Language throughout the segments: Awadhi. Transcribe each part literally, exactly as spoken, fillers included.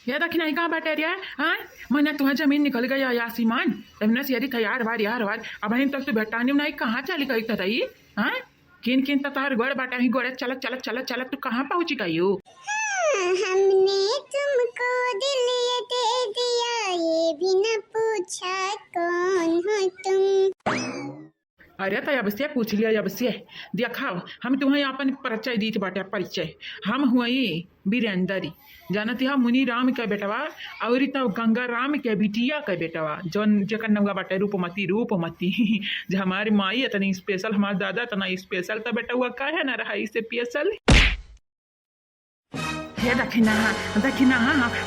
ये देखी नहीं कहाँ बाटे रे, हाँ? मने तुहा जमीन निकल गई है आसमान। एमने से यदि था यार वार, यार वार, अब हम तक तू बेटा नहीं, कहाँ चली गई था तई, हाँ? किन किन त तोहर गोड़ बाटे ही गोड़े, चलत, चलत, चलत, चलत, तू कहाँ पहुँची गई हो? हाँ, हमने तुमको दिल ये दे दिया, ये भी न पूछा कौन हो तुम। अरे त अब से पूछ लिया, अब से। देखा, हम तुम्हें अपन परिचय दीत बाटे, परिचय। हम हुई बीरेंदरी, जानत हा मुनि राम के बेटवा, औरी तब गंगा राम के बिटिया के बेटवा, जौन जेकर नौवा बाटे रूपमती, रूपमती। जे हमारी माई इतनी स्पेशल, हमार दादा इतना स्पेशल, त बेटवा काहे न रहा इसे स्पेशल? हे दखिना, दखिना,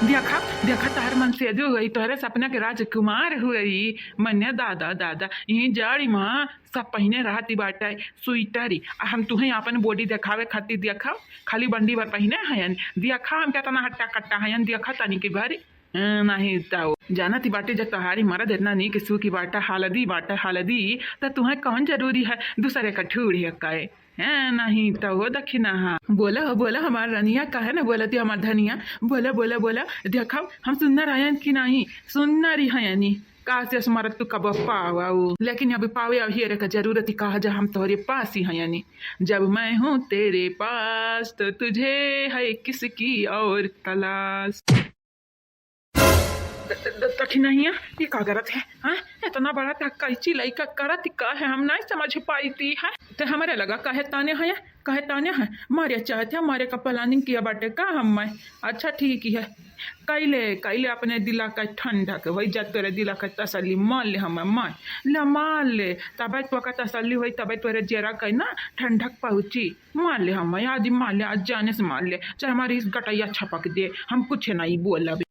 देखा, देखा, तोहर मन से जो हुई, तोहरे सपना के राजकुमार हुई, मन्ने दादा, दादा, यही जाड़ी माँ सब पहिने रहती बाटे स्वेटर, आ हम तुहें आपन बॉडी देखावे खातिर देखा, खाली बंडी भर पहिने हयन, देखा हम केतना हट्टा कट्टा हयन, देखा तनी के भरी। अ, नहीं तो जानती बाटे, जब तोहारी मरद इतना नीक सूखी बाटे, हलदी बाटे, हलदी, त तुहें कौन जरूरी है दूसरे का ठूढ़ हकाए? हैं, नहीं तो वो दखिना हा। बोला हो, बोला हमार रनिया, काहे ना बोलती हमार धनिया? बोला, बोला, बोला, देखा हम सुन्नर हयन कि नहीं? सुन्नर ही हयनी। काश यस मरद तू कब पावा हो, लेकिन अभी पावे अभी रे का जरूरत ही कहा जा, हम तोहरे पास ही हयनी। जब मैं हूँ तेरे पास तो तुझे है किसकी और तलाश। द-, द-, द-, दखिनहिया, ई का करत है? हाँ? इतना बड़ा त कैची लइका करत का है, हम नहीं समझ पाईती है। ते हमरे लगा कहे ताने है, कहे ताने है, मारे चाहत है, मारे का planning किया बाटे का हम मैं? अच्छा ठीक ही है, कैले, कैले अपने दिला का ठंडक, वही जा तोरे दिला का तसल्ली मान ले हम, मान ले, मान ले, तबे तो का तसल्ली होई, तबे तोरे जेरा का ना ठंडक पहुँची। मान ले हम, आज मान ले, आज जाने से मान ले, चाहे हमारी इस गटैया छपक दे, हम कुछ नहीं बोलब।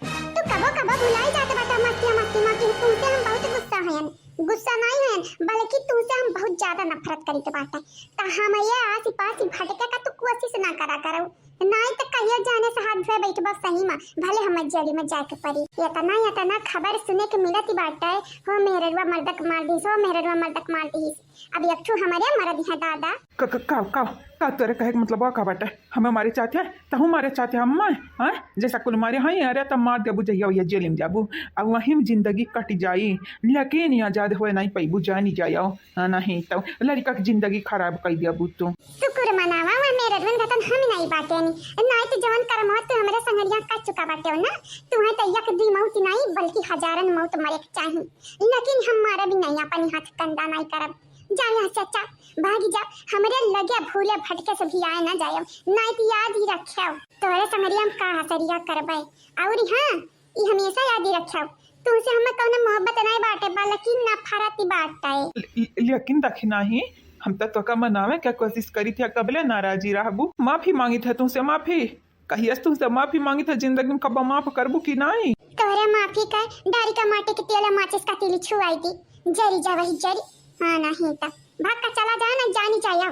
तू कबो कबो भुलाई जात बाटा मस्तिया मस्ती मा कि तुमसे हम बहुत गुस्सा हयन, गुस्सा नहीं हयन, बल्कि तुमसे हम बहुत ज्यादा नफरत करीत बाटे। त हम ये आसी पासी भटके का तू कोशिश ना करा करो, नहीं त कहियो जाने से हाथ धोए बैठबा सही मा, भले हम जेल में जाए के पड़ी। इतना, इतना खबर सुने के मिलत बाटे, हो मेहररुआ मर्दक मार दीस, हो मेहररुआ मर्दक मार दीस। अब एक ठो हमरे मरद है दादा। का, का, का, का, का तोरे कहे के मतलब का बाटे? हमें मारे चाहते हैं, तहु मारे चाहते हैं हमें, हाँ? जैसा कुल मारे हैं, अरे तब मार देबू, जहिया वहिया जेल में जाबू, अब वहीं में जिंदगी कट जाई, लेकिन आजाद होए नहीं पैबू, जानी जाओ, हाँ, नहीं तो लड़का की जिंदगी खराब कर देबू तू। शुक्र मनावा, वह मेरे रुन घटन हम नहीं बाटे नी, नहीं तो जवन करमवा तू हमरे संगरिया कर चुका बाटे हो ना, तुम्हें तो एक दी मौत नहीं बल्कि हजारन मौत मरे के चाही, लेकिन हम मारे भी नहीं, अपनी हाथ कंधा नहीं करब। जा यहाँ से, अच्छा, भागी जा, हमरे लगे भूले भटके से भी आए ना जाए, नाइट याद ही रखे। तोहरे संगरिया हम का हसरिया करबे, और हाँ, ई हमेशा याद ही रखे, तुमसे हमें कौनो मोहब्बत नहीं बाटे, बल्कि नफरत ही बाटे। ले-, लेकिन दखिना ही, हम तो तोका मनावे के कोशिश करी थी, कबले नाराजी रहबू? माफी मांगी थे तुमसे, माफी। कहियस तुमसे माफी मांगी थे, जिंदगी में कब्बा माफ करबू कि नहीं? तोहरे माफी का डारी का माटी के तेल माचिस का तीली छुआई दी, जरी जा वही जरी। हाँ, नहीं तो भाग का चला जा ना, जानी जाया।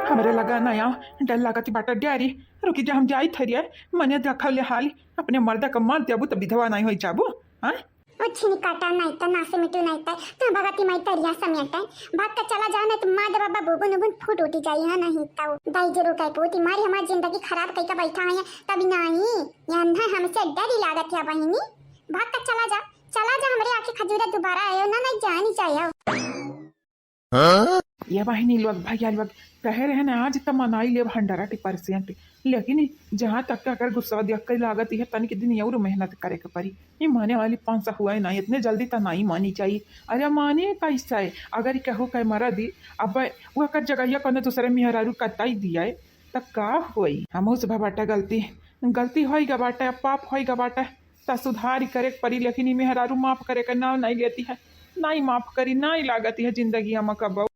हमरे लगा ना आओ, डर लागत बाटा डैरी। रुकी जा, हम जाई थरिया, मने देखा ले हाली, अपने मर्दा का मार देबू त विधवा नहीं होई जाबू, हाँ? ओ छिनी काटा नहीं त नासे मिटू नहीं त, तो भगती माई तरिया समेट है। भाग का चला जा नहीं तो मार दे बाबा बुबुन उबुन फूट उठी जाई है नहीं तो। दाई जरूर कह पूती मारी हमारी जिंदगी खराब कई का बैठा है, तभी नहीं, यहाँ हमसे डर ही लागत है बहिनी। भाग का चला जा, चला जा, हमरे आँखी खजूरा दोबारा आयो ना, नहीं जानी जायो। हाँ? ये बहिनी लोग, भैया लोग, कहे रहे ना, आज त मनाई लेब हंड्रेड परसेंट, लेकिन जहाँ तक के अगर गुस्सा देख के लागत है, तनिक दिन और मेहनत करे के पड़ी। ये माने वाली पाँच सौ हुआ है ना, इतने जल्दी त नहीं मानी चाहिए। अरे माने कैसा है, अगर केहू कहे मरा दी, अब वो कर जगह कोनो दूसरे मेहरारू कताई दिया है, त का होई? हमहू से बाटे गलती, गलती होई गा बाटे, अब पाप होई गा बाटे। त सुधारी करे के पड़ी, लेकिन ई मेहरारू माफ करे के नाव नहीं लेती है, नहीं माफ करी, नहीं लागती है जिंदगी हम कबो।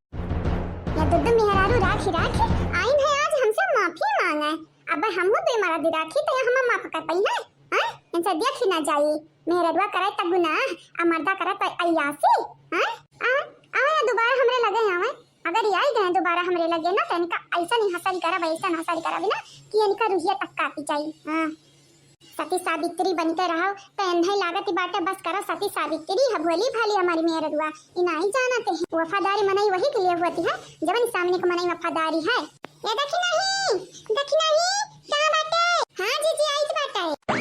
या दुद्दू मेहरारू राखी राखी आइन है आज हमसे माफी मांगे। अब हम तो मरद राखी तो हम माफ कर पाई है, हैं? इनसे देखी ना जाई, मेहररुआ करे त गुनाह, आ मर्दा करे त अय्यासी, हैं? आवे, आवे ना दोबारा हमरे लगे आवे, अगर ये आई गए दोबारा हमरे लगे ना, तो इनका ऐसा नहीं हसरी करब, ऐसा हसरी करब ना कि इनका रुहिया तक काटी जाई। हाँ। सती सावित्री बन के रहो, तो एन्हे लागत ही बाटे, बस करो, सती सावित्री है, भोली भाली हमारी मेहररुआ, ई नहीं जानते हैं। वफादारी मनई वही के लिए होती है, जवन सामने के मनई वफादारी है। ये देखी नहीं, देखी नहीं, कहाँ बाटे? हाँ जीजी, आई बाटे।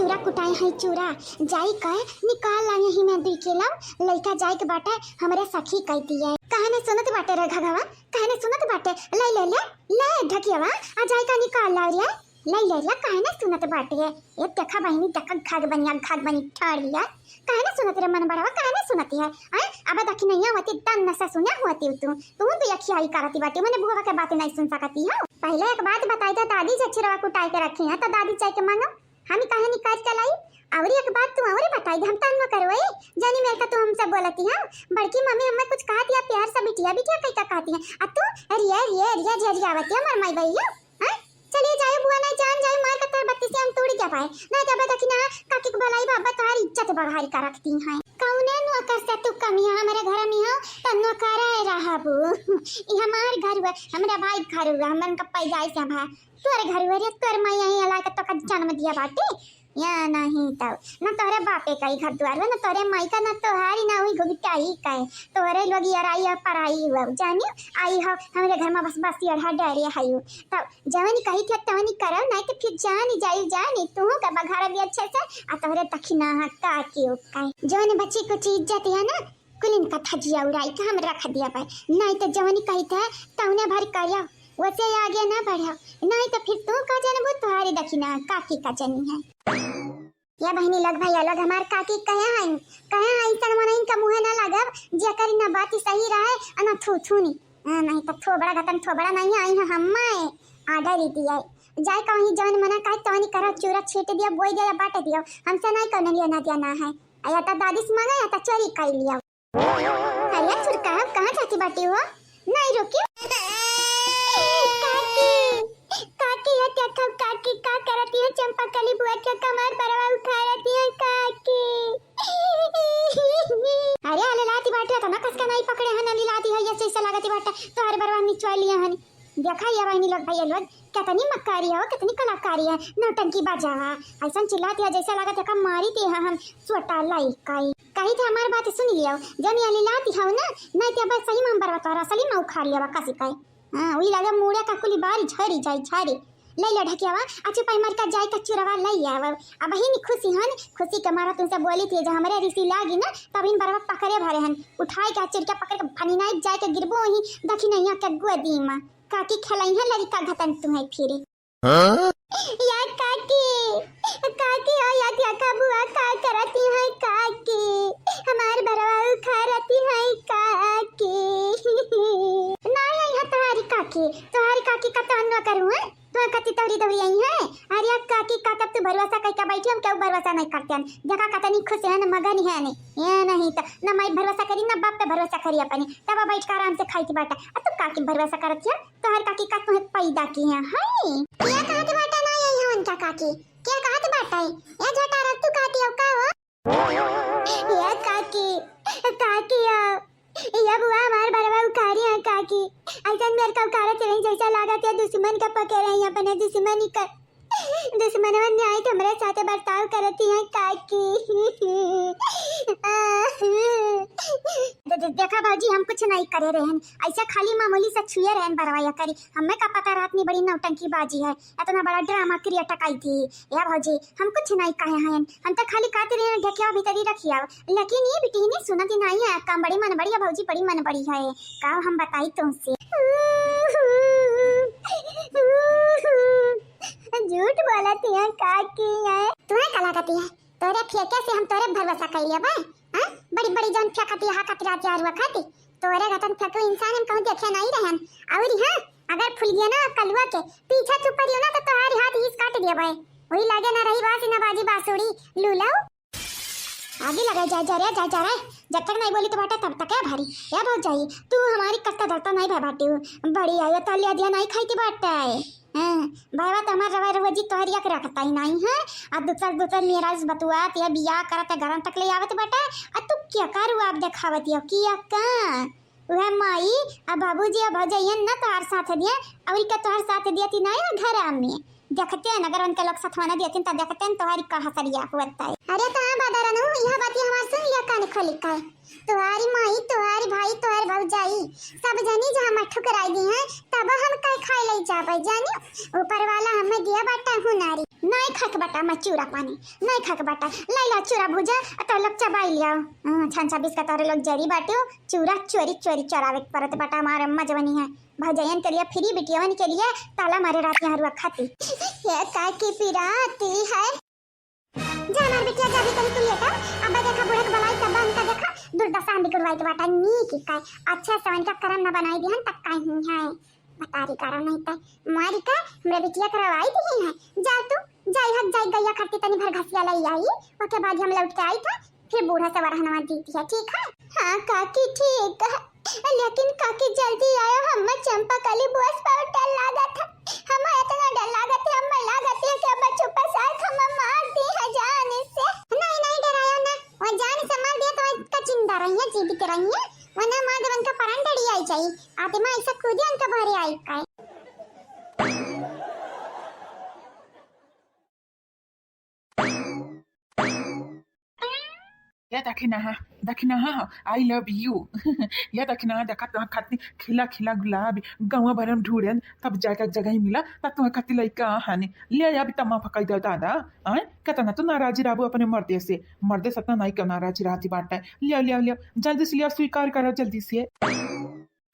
चूरा कुटाए हैं चूरा, जाई कहे निकाल लाई ही में दुई किलो, लइका जाए के बाटे हमरे सखी कह दिए। काहे नहीं सुनत बाटे रे घघवा, काहे नहीं सुनत बाटे? ले ले ले, ले ढकियावा, आ जाए का निकाल ला रे, ले ले ले, काहे नहीं सुनत बाटे? ये देखा बहिनी, देखा घाघ बनिया, घाघ बनी ठाड़ लिया, काहे नहीं सुनत रे मन बढ़ावा, काहे नहीं सुनत है? आए, अब देखी नहीं आवती, तन नशा सुना होती तू, तू तो यखियाई करती बाटी, मने बुआ के बात नहीं सुन सकती हो। पहले एक बात बताई था, दादी जे चुरवा कुटाई के रखी है, तो दादी चाय के मांगो, हम काहे निकाल के लाई? अउरी एक बात तू अउरी बताई दे, हम तन्नो करवई, जानी मेरे का तू हमसे बोलती है। बड़की मम्मी हमें कुछ कहती है, प्यार से बिटिया, बिटिया कह के कहती है। आ तू रिया, रिया, रिया, रिया, रिया आवती है, मर माई बई हो। हाँ? चलिए जाए बुआ, नहीं जान जाए, मार का तोर बत्ती से हम तोड़ के पाए। ना जब देखी ना, काकी को भलाई बाबा तोहार इज्जत बघारी का रखती हैं। कौने नौकर से तू कमी है हमारे घर में हो, तो नौकर है रहबू। ये हमार घर हुआ, हमारा भाई घर हुआ, हमन का पैदाइश है भाई। तोरे घर हुआ रे, तोर माई यहीं अला के तो का जन्म दिया बाटे। या नहीं तो, न तोहरे बापे का ही घर द्वार बा, न तोहरे माई का, न तोहारी, ना हुई घुघटाई का है। तोहरे लोग याराई या पराई हुआ, जानियो, आई हो, हमरे घर में बस, बस ये डरे है यू। तब जवनी कही थे, तवनी करो, नहीं तो फिर जानी जाई, जानी, तू का बघारा भी अच्छे से, आ तोहरे दखिना है, का के उका है। जवनी बच्ची कुछ इज्जत है ना, कुलिन का थजिया उड़ाई के हम रख दिया बा, नहीं तो जवनी कही थे, तवने भर करिया, वसे आगे ना बढ़ा, नहीं तो फिर तू का जनबू, तोहारी दखिना काकी का जनी है। या बहिनी लोग, भैया लोग, हमार काकी कहे हैं, कहे हैं, ऐसन मनइन का मुँहे ना लगब, जे करी ना बात सही रहे, आ ना थू थू नी। हाँ, नहीं तो थोबड़ा घतन थोबड़ा नहीं आई है, हम्मे आर्डर ही दिया। जाए कहीं जवन मना कहे, तवनी करो, चूरा छीट दिया, बोई दिया, बांट दिया, हमसे नहीं कौन लिया ना दिया ना है। या तो दादी से मांगा, या तो चोरी कर लिया। अरे छुरका, कहाँ जाती बाटी हो? नहीं रुकी। काकी, काकी, ये क्या खाओ काकी, का करती है चंपा कली बुआ के कमर बरवा उखा रहती है काकी। अरे अले लाती बाटी, तो ना कसका नहीं पकड़े हन, अली लाती है, ये से लागती बाटा, तो हर बरवा निचवा लिया हन। देखा ये बहिनी लोग, भैया लोग, कितनी मक्कारी है, कितनी कलाकारी है, नौटंकी बाजा है। ऐसन चिल्लाती है जैसे लागत है का मारी थी हम सोटा लाई काई। कही थे हमार बात सुन लियो, जनी अली लाती हो ना, नहीं ते बस सही में हम बरवा तोरा सली में उखाड़ लिया कसी काई। हाँ, वही लगे मुड़े का कुली बारी झरी जाई झरी। ले ले ढकियावा, अच्छे पाई मार का जाए का चुरवा ले आवा। अब ही खुशी हन, खुशी के मारा तुमसे बोली थी, जो हमारे रिसी लागी ना, तब इन बरवा पकड़े भरे हन, उठाए के चिरका पकड़ के फनी नहीं जाए के गिरबो ही दखिनैया के गोदी में। काकी खेलाई है लड़का घतन तुम्हें फिर। हाँ? या काकी, काकी हो या क्या का बुआ का करती है काकी? हमार बरवा उखा रहती है काकी। ना आई है तुम्हारी काकी, तुम्हारी काकी का तो अन्नो करूँ है, तो कति तौरी दौरी आई है। अरे काकी का तब तू भरोसा कई का बैठी, हम क्यों भरोसा नहीं करते हैं? देखा कतनी खुश है न मगन है ने। ये नहीं तो न माई भरोसा करी न बाप पे भरोसा करी अपनी, तब बैठ कर आराम से खाई थी बाटा। अब तू काकी भरोसा करती है? तोहर काकी का तुहे पैदा की है, हई? क्या कहत बाटा ना यही है उनका काकी? क्या कहत बाटा है? या झटारा तू कहती हो का हो? या काकी, काकी आओ। या बुआ हमार बरवा उखारी है काकी। ऐसा मेरे का उखारा चले जैसा लागत है दुश्मन का पकड़े हैं अपने दुश्मनी का। दुश्मनवा न्याय के हमरे साथे बर्ताव करती हैं काकी। दे-, दे-, देखा भौजी, हम कुछ नहीं करे रहन, ऐसे खाली मामूली से छुए रहन बरवा या करी, हमें का पता रहत नहीं बड़ी नौटंकी बाजी है, इतना बड़ा ड्रामा क्रिएट कई थी। या भौजी, हम कुछ नहीं कहे हैं, हम तो खाली कहते रहन ढकिया भीतरी रखिया, लेकिन ये बिटिहनी सुनत ही नहीं है, काम बड़ी मन बड़ी है भौजी, बड़ी मन बड़ी है, का हम बताई तुमसे। झूठ बोलत हिया काकी है। तुम्हें का लागत है? तोरे फेंके से हम तोरे भरोसा कइले बा? हाँ? बड़ी बड़ी जौन फेंकती है, हाकत रहती है, रुआ खाती। तोरे घतन फेंकू इंसान हम कहूँ देखे नहीं रहन। और हाँ, अगर फुल गया ना कलुआ के पीछे छुपा दियो ना तो तोहारी हाथ हीस काट दिया भाई। वही लागे ना रही बासी ना बाजी बांसुरी। लूलो। आगे लगा जा, जा रे, जा, जा रे। जब तक नहीं बोली तो बाटा तब तक है भारी। या भौजाई, तू हमारी कष्ट धरता नहीं भा बाटी हो। बड़ी आयो तो लिया दिया नहीं खाई थी बाटा है। हाँ, भाईवा तो हमार रवा रवा जी तोहरिया के रखता ही नहीं है। आ दूसर दूसर मेरा इस बतुआ ते बिया करत है, घरन तक ले आवत बाटा। आ तू क्या करू आप देखावत हो? किया का? वह माई, आ बाबूजी, आ भौजाइयन ना तोहार साथ दिया, और का तोहार साथ दिया ती नहीं है घर में। देखते हैं, अगर उनके लोग सथवाना दियतिन, त देखते हैं, तोहारी का हसरिया होत है। अरे, तो हाँ, बादरनु, यह बात ये हमार सुन लिया, कान खोली का है। तोहारी माई, तोहारी भाई, तोहारी भौजाई, सब जनी जहाँ में ठुकराई दी हैं, तब हम कह खाए ले जाबे, जानियो। ऊपर वाला हमें दिया बाटा हुनारी। नहीं खाके बाटा मैं चूरा पानी, नहीं खाके बाटा। लाई ला चूरा भुजा, आ तो लोग चबाई लियाओ। हम्म, छन छब्बीस का तोरे लोग जरी बाटियो, चूरा चोरी चोरी चोरावे के परत बाटा हमारे मजवनी है। भौजैयन के लिए फ्री, बिटियवन के लिए ताला मारे रात यहाँ रुआ खाती। ये काकी पिराती है। जा हमार बिटिया, जा भीतरी तू लेटा। अब्बा देखा बूढ़ा के बलाई तब उनका देखा दुर्दशा हम बिगड़वाई के बाटा नी की काय। अच्छा से उनका करम न बनाई दिहन तक काई ही है। बतारी करा नहीं तय मारी का हमरे बिटिया करवाई दिही है। जा तू, जाई हट जाई गैया खरती तनी भर घसिया लाई आई। ओके बाद हम लौट के आई था, फिर बूढ़ा से वरहनवा दी दिया, ठीक है? हाँ काकी ठीक है, लेकिन काकी जल्दी आयो, हम चंपा कली बहुत बहुत डर लागत है। हम इतना डर लागत है, हम लागत है कि अब चुप साथ हम मार दी है जान से। नहीं नहीं डरायो ना, वो जान से मार दिया तो इनका जिंदा रही है, जीवित रही है, वरना मार दे उनका प्राण डरी आई जाई। आत्मा ऐसा कूदे उनका भरे आई का। ये दखिना, दखिना, I love you। ये दखिना, देखा तो खाती खिला खिला गुलाब, गाँव भर में ढूंढन, तब जाके जगह ही मिला, तब तुम्हें खाती लइका हानि ले आया, अभी तमा फकाई दे दादा। आय, कितना तो नाराजी रहबू अपने मर्दे से, मर्दे से इतना नहीं क्यों नाराजी रहती बात है। लिया, लिया, लिया, जल्दी से लिया, स्वीकार करो जल्दी से।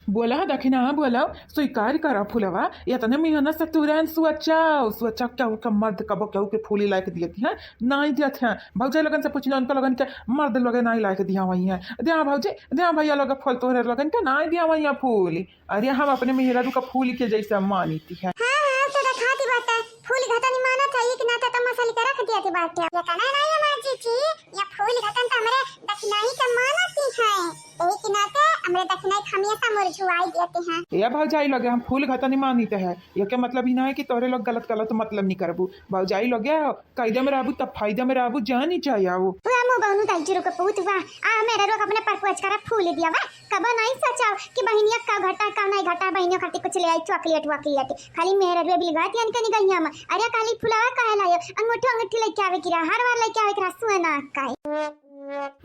बोला दखिना, बोला, स्वीकार करा फुलवा, इतने मेहनत से तू रहन सोचाओ, सोचाओ क्या ओकर मर्द कबो केहू के फूली लायक दियत है, नाई दियत है। भौजाई लोगन से पूछना, उनका लोगन के मर्द लोगे नाई लायक दिया हुई है। दिया भौजी, दिया भैया लोग फूल तोहरे लोगन के नाई दिया हुई है फूल। अरे हम अपने मेहरारू का फूल के जैसे मानित है। हाँ, हाँ, तो रखा दी बात है। फूल घटनी माना चाहिए कि ना तो तमाशा लिखा रख दिया थी बात है। ये कहना है ना ये माँ जी की, या फूल घटन तो हमरे दखिनाई के मानती हैं। यही के नाते हमरे दखिनाई के हमेशा मुरझुआई देते हैं। ए भौजाई लोगे, हम फूल घटनी मानित है, ये के मतलब ही ना है कि तोरे लोग गलत गलत मतलब नहीं करबू। भौजाई लोगे, कायदे में रहबू तब फायदे में रहबू, जानी चाहिए वो। वाह, मुँह बहनू दाई जीरो के पूत, वाह। आ मेरे लोग अपने परपुअज करा फूल दिया, वाह। कबो नहीं सोचाओ कि बहिनिया का घटा, का नहीं घटा, बहिनिया खातिर कुछ ले आई, चॉकलेट वॉकलेट। खाली मेरे रुए बिलगात यान कनी गई हम। अरे खाली फुलावा काहे लायो? अंगूठी अंगूठी लेके आवे की रहा, हार वार लेके आवे की रहा, सुए ना काहे।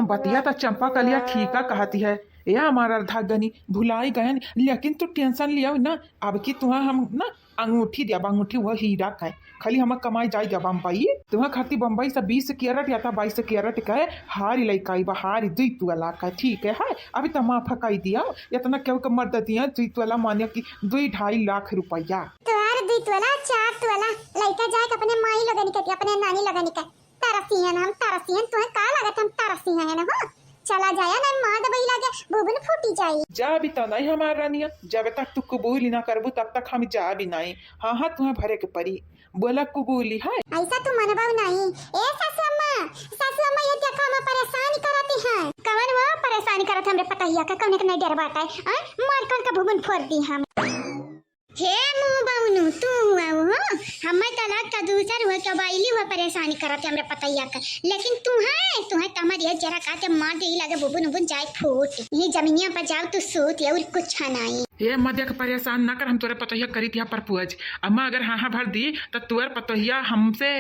बतिया त चंपा कलिया ठीका कहती है। ए हमार अर्धागनी, भुलाई गयन, लेकिन तू टेंशन लियो ना, अब की तुहा हम ना अंगूठी दिया, अंगूठी वो हीरा का है, खाली हम कमाई जाई जा बम्बई। तुहा खाती बम्बई से बीस कैरेट या ता बाईस कैरेट का है, हारी लइका आई बा, हारी दुई तोला का, ठीक है, है। अभी तमा फकाई दिया, इतना केहू के मर्द दिया, दुई तोला माने कि दुई ढाई लाख रुपया। तोहार दुई तोला, चार तोला, लइका जाए के अपने माई लोगन के, अपने नानी लोगन के। तरसिहन हम, तरसिहन, तुहे का लागत हम तरसिहन हो? चला जाया ना, माँ दबाई लागे, बुबुन फूटी जाई। जा भी तो नहीं हमार रानिया, जब तक तू कबूल ना करबू, तब तक हम जा भी नहीं। हाँ, हाँ, तुहे भरे के परी। बोला कबूली है। ऐसा तू मनबा नहीं। ए सासू अम्मा, सासू अम्मा, ये देखा हम परेशान करती हैं। कवन वो परेशान करत हमरे पतहिया का, कौन एक नहीं डर बात है? हाँ? मार कर के बुबुन फोड़ दी हम। हे मुँह बउनू, तू हुआ हो? हमें तलाक का दूसर हुआ, कबाइली हुआ, परेशानी करत है हमरे पतैया का। लेकिन तू है, तू है तमर ये जरा काटे मार दे, लगे बुबुन उबुन जाए फूट। ये जमीनिया पर जाओ तू सूत, ये और कुछ है नहीं। हे मध्य के परेशान ना कर, हम तोरे पतैया करी दिया परपुअज। अम्मा अगर हाँ हाँ भर दी, तो तोर पतैया हमसे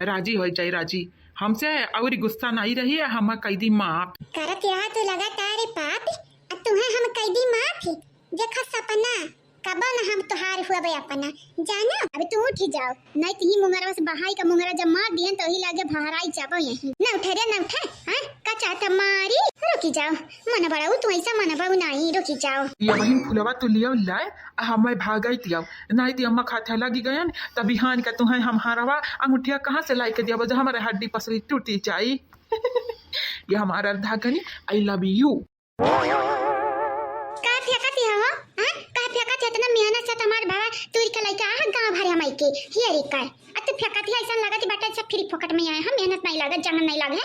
राजी हो जाए, राजी। हमसे और गुस्सा नहीं रही, हम कह दी माफ। करत रहा तू लगातार पाप, अब तुम्हें हम कह दी माफ। देखा सपना, कबो न हम तोहार हुआ बे अपना, जानो? अबे तू उठी जाओ, नहीं तो ही मुंगरा से बहाई का मुंगरा जब मार दिहन तो ही लागे भहराई जाबो यहीं। न उठे रे, न उठे, हाँ? का चाहता मारी? रुकी जाओ, मन बड़ा तू ऐसा मन बहू नहीं, रुकी जाओ। ये बहिन फुलवा तू लियो लाए, आ हमें भागई दियो, नहीं तो अम्मा खाते लगी गयन, तब बिहान का तुहें हम हारवा अंगूठिया कहाँ से लाई के दिया, जो हमारे हड्डी पसली टूटी जाई। ये हमारा अर्धांगिनी, I love you। का फेंकत है हो? हाँ? का फेंकत है? इतना मेहनत से तुम्हारे बाबा तूर के लइका आ गाँव भर हम आइके हियरी कर। अब तू फेंकत है, ऐसा लगत बाटे सब फ्री फोकट में आए हम, मेहनत नहीं लागत, जंगल नहीं लागे।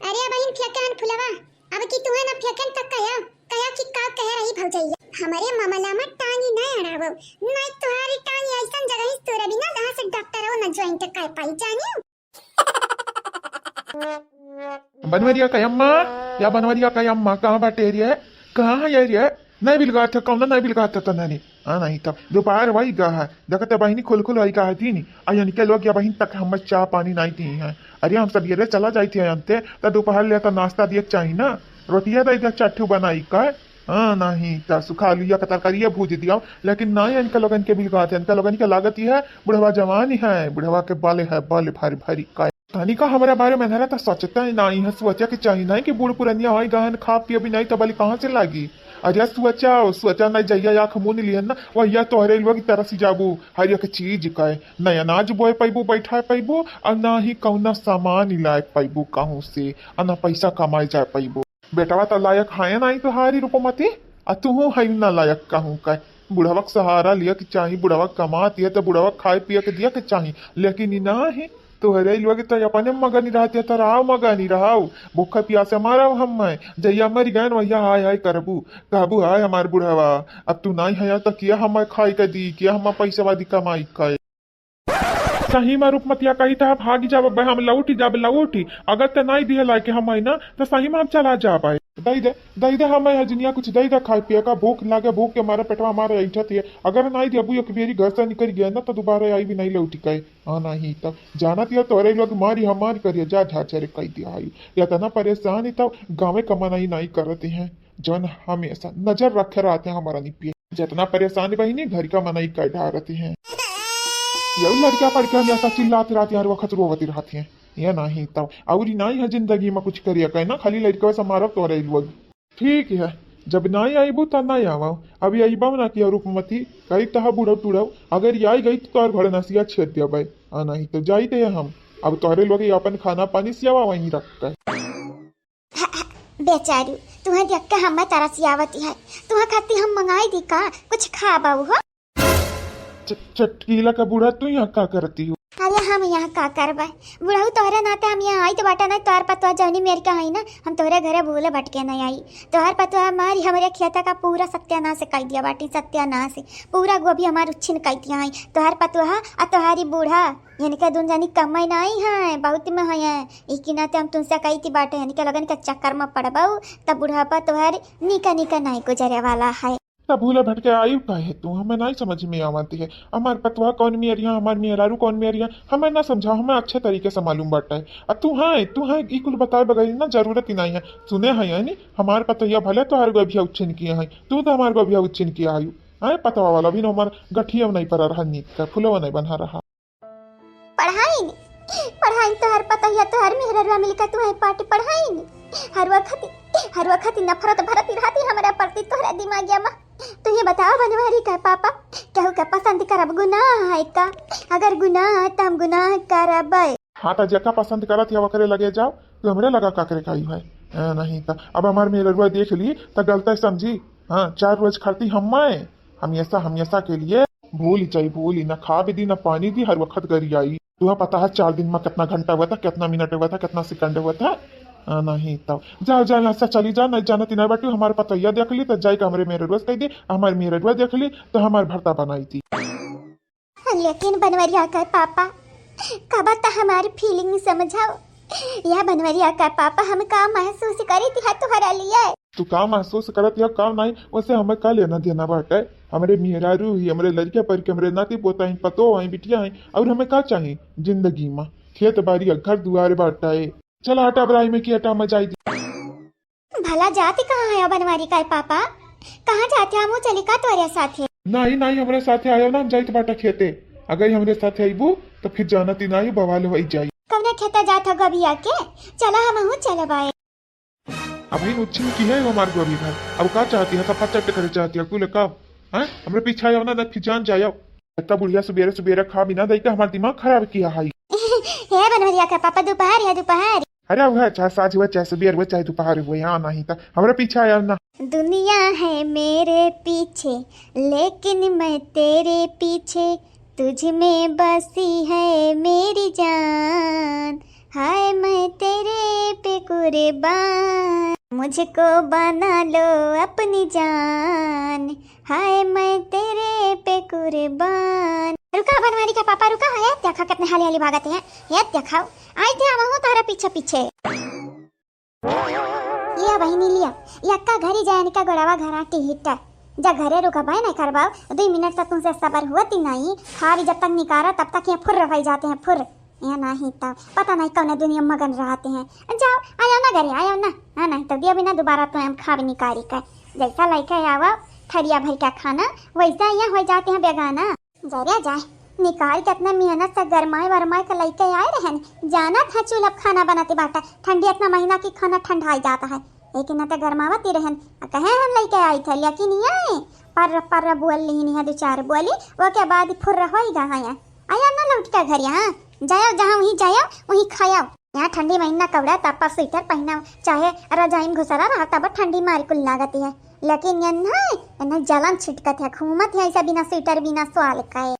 अरे बहिन फेंके हन फुलवा, अब की तुम्हें ना फेंकन तक कहो, कहो कि का कह रही भौजैया। हमारे मामला में टांगी नहीं अड़ावो, नहीं तुम्हारी टांगी ऐसा जगह ही तोरे बिना जहाँ से डॉक्टर हो ना ज्वाइंट कर पाई, जानियो? बनवरिया का अम्मा, या बनवरिया का अम्मा, कहाँ बाटे रे? कहाँ है रे? नहीं बिलगात है, कौन नहीं बिलगात है तन्ने? हाँ, नहीं तब दोपहर वही गा है, देखते बहिनी खुल खुल वही गा है दीनी। आ इनके लोग या बहिन तक हम चाह पानी नहीं दी हैं। अरे हम सब ये रे चला जाई थे अंते, तो दोपहर ले तो नाश्ता दिए के चाहिए ना, रोटिया दे दे चार ठो बनाई का। हाँ, नहीं, त सुखा आलूया का तरकारिया भूज दिया, लेकिन नहीं, इनका लोगन के बिलगात है, इनका लोगन के लागत ही है, बुढ़वा जवान ही है, बुढ़वा के बाले है, बाले भारी भारी का। तनिका हमरा बारे में ना त सोचता ही नहीं है, सोचा के चाहिए नहीं कि बूढ़ पुरनिया होई गहन खा पिए भी नहीं त बली कहाँ से लागी। अरे सोचा, सोचा नहीं जइया आँख मून लिहन ना, वहिया तोहरे लोग तरस जाबू, हर एक चीज का है, न अनाज बोए पैबू, बैठा पैबू, और ना ही कौना सामान लाए पैबू कहूँ से, और ना पैसा कमाए जाए पैबू। बेटवा त लायक है नहीं तोहारी रूपमती, आ तुहू है ना लायक कहूँ का। बुढ़वा के सहारा लिया के चाही, बुढ़वा के कमात है त बुढ़वा के खाए पिए के दिया के चाही, लेकिन ई ना है। तोहरे लोग त अपने मगनी रहते, त रहाव मगनी रहाव, भूखा पियासे मारव हम। जइया मर गए वहिया हाय हाय करबू, कहबू हाय हमार बुढ़वा, अब तू नहीं है त किया हम खाए के दी, किया हम पैसा दी कमाई का। सही में रूपमतिया कही त भागी जाब, बे हम लौटी जाब, लौटी। अगर ते नहीं दिहे लायक हम है ना, त सही में हम चला जाब। दई दे, दई दे, हम हजनिया कुछ दई दे खाए पिए का, भूख लागे, भूख के मारे पेटवा हमारे ऐठत है। अगर नहीं देबू एक बेरी घर से निकल गया ना, त दोबारा आई भी नहीं लौटी के। हाँ, नहीं तब जानत है तोरे लोग मारी हमारी करिए, जा झाचरे कह दिया है। या तना परेशान ही तब गाँवे का मनाई नहीं करते हैं। जौन हमेशा नजर रखे रहते हैं हमारा निपिये। जितना परेशान बहिनी, घर का मनई कर ढारत हैं। यऊ लड़का पढ़ के हमेशा चिल्लात रहते हैं, हर वक्त रोवत रहते हैं। ये नहीं तब, और ही नहीं है जिंदगी में कुछ करिए, कहे ना खाली लड़का से मारब तोरे लोग। ठीक है, जब नहीं आईबू त नहीं आवा। अब यही बम ना किया रूपमती, कही तहा बुढ़व टुढ़व, अगर ये आई गई तो तोर भड़नसिया छेद देबे। आ नहीं तो जाई थे हम, अब तोहरे लोग ही अपन खाना पानी सियावा वहीं रख कर। बेचारू, तुहें देख के हमें तरस आवत है। तुहें खातिर हम मंगाई दी का? कुछ खाबऊ हो? च-, चटकीला का बूढ़ा, तू यहाँ का करती हो? अरे हम यहाँ का करबे? बुढ़ऊ तोहरे नाते हम यहाँ आई तो बाटा नहीं, तोहर पतवा जौनी मेर के आई ना, हम तोहरे घरे भूले भटके नहीं आई। तोहर पतवा हमारी हमरे खेता का पूरा सत्यानाश कर दिया बाटी, सत्यानाश। पूरा गोभी हमार उच्छिन कर दिया है। तोहर पतवा आ तोहारी बूढ़ा, इनके दुन जानी कमाई नहीं है, बहुत में है। ई की नाते हम तुमसे कही थी बाटे, इनके लगन के चक्कर में पड़बऊ, तब बुढ़ापा तोहर निका निका नहीं गुजरे वाला है। तब भूले भटके आयु का है तू, हमें नहीं समझ में आवत है। हमार पतवा कौन मेरिया, हमार मेहरारू कौन मेरिया, हमें ना समझाओ, हमें अच्छे तरीके से मालूम बाटे। आ तू है, तू है, ई कुल बताए बगैर ना जरूरत ही नहीं है। सुने है यानी, हमार पतोहिया भले तोहर गोभिया उच्छिन किए है, तू तो हमार गोभिया उच्छिन किए आयु। आए पतवा वाला भी ना हमार गठिया नहीं पर रहा, नीक का फुलवा नहीं बना रहा। पढ़ाइन, पढ़ाइन तोहर पतोहिया, तोहर मेहररुआ मिलकर तुहें पार्टी पढ़ाइन। हर वक्त, हर वक्त नफरत भरती रहती हमरा प्रति तोहरा दिमागिया में। तू ये बताओ बनवारी का पापा, केहू के पसंद करब गुनाह है का? अगर गुनाह है त हम गुनाह करबै। हाँ, त जेका पसंद करत है ओकरे लगे जाओ, तू हमरे लगा का करे खाई है? हाँ, नहीं त अब हमार मेहररुआ देख ली त गलत समझी। हाँ, चार रोज खाती हम मैं हमेशा, हमेशा के लिए भूल जाई, भूल ही ना खावे दी, ना पानी दी, हर वक्त गरियाई। तुहा पता है चार दिन में कितना घंटा हुआ था, कितना मिनट हुआ था, कितना सेकंड हुआ था? आ, नहीं तो जाओ, जाओ, यहाँ से चली जाओ, नहीं जाना तीन बाटी। हमारे पतोहिया देख ली तो जाए के हमरे मेहररुआ से कह दे, हमारे मेहररुआ देख ली तो हमारे भरता बनाई थी। लेकिन बनवरिया का पापा, कबा त हमारी फीलिंग समझाओ। या बनवरिया का पापा, हम का महसूस करी थी है तुहरा लिए? तू का महसूस करत या का नहीं, वैसे हमें का लेना देना बाटे? हमरे मेहरारू ही, हमरे लड़के पर के, हमरे नाती पोता ही, पतो आई, बिटिया आई, और हमें का चाही जिंदगी में? खेत बारी, घर दुआर बाटे। चल हटा, अब राही में की हटा, मैं जाई दी। भला जात कहाँ है बनवारी का पापा? कहाँ जाते हम चली का तोरे साथे? नहीं, नहीं, हमरे साथे आयो ना, हम जाइत बाटा खेते। अगर हमरे साथे अइबू तो फिर जानती नहीं, बवाल हो जाई। कौने खेते जात हो गबिया के? चला हम हूँ चलबाए। अभी नुच्छिन की है हमार गोभी घर। अब का चाहती है? सफा चट करे चाहती है कुल का? हैं? हमरे पीछे आओ ना, ना फिर जान जाओ। इतना बुढ़िया सुबेरे सुबेरे खा बिना दई के हमार दिमाग खराब किया है। हे बनवरिया का पापा, दोपहर है, दोपहर। अरे वह चाहे साँझ हुआ, चाहे सुबेर हुआ, चाहे दोपहर हुआ, यहाँ नहीं था, हमरे पीछे आओ ना। दुनिया है मेरे पीछे, लेकिन मैं तेरे पीछे, तुझ में बसी है मेरी जान। हाय मैं तेरे पे कुर्बान, मुझको बना लो अपनी जान। हाय मैं तेरे पे कुर्बान। रुका बनवारी के पापा, रुका हो, ये देखा कितने हाली हाली भागत हैं, ये देखाओ, आई थे हम तोहरा पीछे पीछे। लिया बहिनी लिया, यक्का घरी जाए इनका गोड़वा घरा टिहिटर। जा घरे रुका भाई नहीं करबाओ, दो मिनट तक तुमसे सबर हुआ ती नहीं, खावी जब तक निकारा तब तक ये फुर्र रह जाते हैं, फुर्र। या नहीं तब पता नहीं कौन दुनिया मगन रहते हैं। जाओ, आयो ना घरे, आयो ना। हाँ, नहीं तो दिया बिना दोबारा तो हम खावे निकारी का। जैसा लइके आवा थरिया भर के खाना, वैसा यहाँ होइ जाते हैं बेगाना। जरे जाए, निकाल के इतना मेहनत से गरमाए वरमाए के लइके आए रहन, जानत है चूल्हा पे खाना बनाते बाटा, ठंडी इतना महीना की खाना ठंडाई जाता है, लेकिन न तो गरमावती रहन, आ कहे हम लइके आई थे, लेकिन ये आए, पर्र पर्र बोल लिहिन है दो चार बोली, ओके बाद फुर्र होई गा है। आया ना लौट के घर यहाँ, जायो जहाँ वहीं जायो, वहीं खायो। यहाँ ठंडी महीना कपड़ा तापा स्वेटर पहना, चाहे रजाई में घुसरा रहा, तब ठंडी मारी कुल लागत है। लेकिन ये नहीं, इन्हें जलन छिटकत है, घूमत है ऐसा बिना स्वेटर बिना स्वाल का है।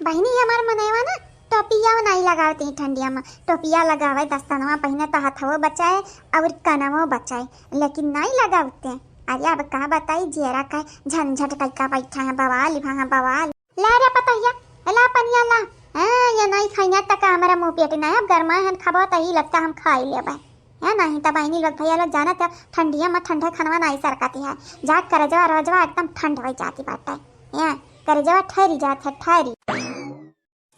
बहिनी, ये हमार मनैवा ना टोपिया नहीं लगावती है ठंडिया में, टोपिया लगावे दस्तनवा पहने तो हथवो बचाए और कनवो बचाए, लेकिन नहीं लगावते। अरे अब का बताई, जेरा का झंझट कइका बैठा है, बवाल ही भा बवाल। ला रे पतोहिया, ला पनिया ला। हाँ, ये नहीं खइया त का हमारा मुंह पेट ना, अब गरमाए हन खाबो त ही लगता हम खाई लेबे। है नहीं त बहिनी लोग भैया लोग जानत है, ठंडिया में ठंडा खानवा नहीं सरकती है, जा करजवा रजवा एकदम ठंड हो जाती बाटे। या करजवा ठहरी जात है, ठहरी।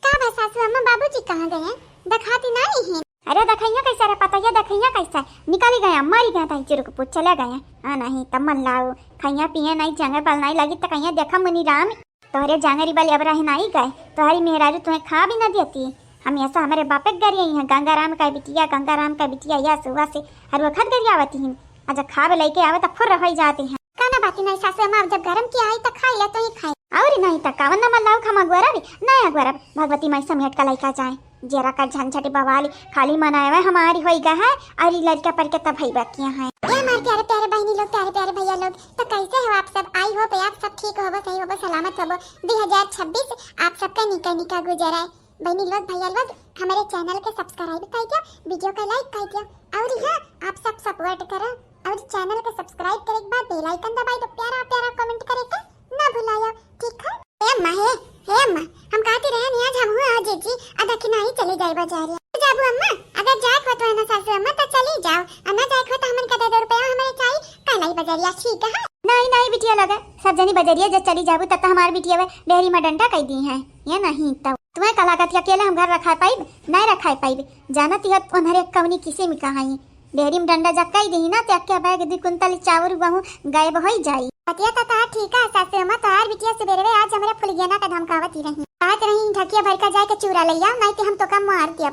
का भा सासू अम्मा, बाबूजी कहाँ गए हैं? दिखाती नहीं है। अरे देखइया कैसे रे पतोहिया, देखइया कैसे निकली गया, मरी गया, तही चुरुक पूछ चले गए। हाँ नहीं त मन लाओ, खइया पिए नहीं, जंगल बल नहीं लगी त कहिया देखा मुनी राम। तोहरे जांगरी बल अब रहे नाई गए, तोहरी मेहरारू तुम्हें खा भी न देती। हमेशा हमरे बापे के गरियाई हैं, गंगाराम का बिटिया, गंगाराम का बिटिया, या सुबह से हर वक्त गरियावती हैं। अच्छा खाब लइके आवे त फुर्र होई जाती हैं। काना बाती नहीं सासू अम्मा, अब जब गरम किया आई त खाई ले, तो ही खाई। और नहीं त कावन न मल्लाऊ खमा गोरा भी, नया गोरा भगवती माई समेट का लइका जाए। जेरा का झंझट बवाली, खाली मनावे हमारी होई गा है, और ई लड़का पर के तब भई बकिया है। ए हमार प्यारे प्यारे बहिनी लोग, प्यारे प्यारे भैया लोग, तो कैसे हो आप सब? I hope आप सब ठीक होबो, सही होबो, सलामत होबो। दो हज़ार छब्बीस आप सबका निका निका गुजराए। बहिनी लोग, भैया लोग, हमारे channel के subscribe कर दियो, video का like कर दियो, और हाँ, आप सब support करो, और channel के subscribe करे के बाद bell icon दबाई दो, प्यारा प्यारा comment करे के ना भुलायो, ठीक है? ए अम्मा, हे, हे अम्मा, हम कहती रहे नहीं आज हम हुआ आज जी, आ दखिनाही चली जाए बाजारिया। जाबू अम्मा, अगर जाए को तो है ना सासू अम्मा तो चली जाओ, आ ना जाए को तो हमन का दे दो रुपया हमारे चाहिए, कल आई बाजारिया, ठीक है? नहीं, नहीं बिटिया लोग, सब जनी बजरिया जब चली जाबू, तब तो हमार बिटिया वे डेहरी में डंडा कई दी है। ये नहीं तो तुम्हें का लागत है, अकेले हम घर रखा पाइब? नहीं रखा पाइब। जानत ही हो उन्हरे कवनी किसे में कहा ही। डेहरी में डंडा जब कई दी ना, तो अक्के बैग दू कुंतल चाउर गहूँ गायब होई जाई। बतिया तो तोहार ठीक है सासू अम्मा, तोहार बिटिया सुबेरवे आज हमरे फुलगेना का धमकावत ही रही। कहत रही ढकिया भर का जाए के चूरा ले आओ, नहीं तो हम तो का मार दिया।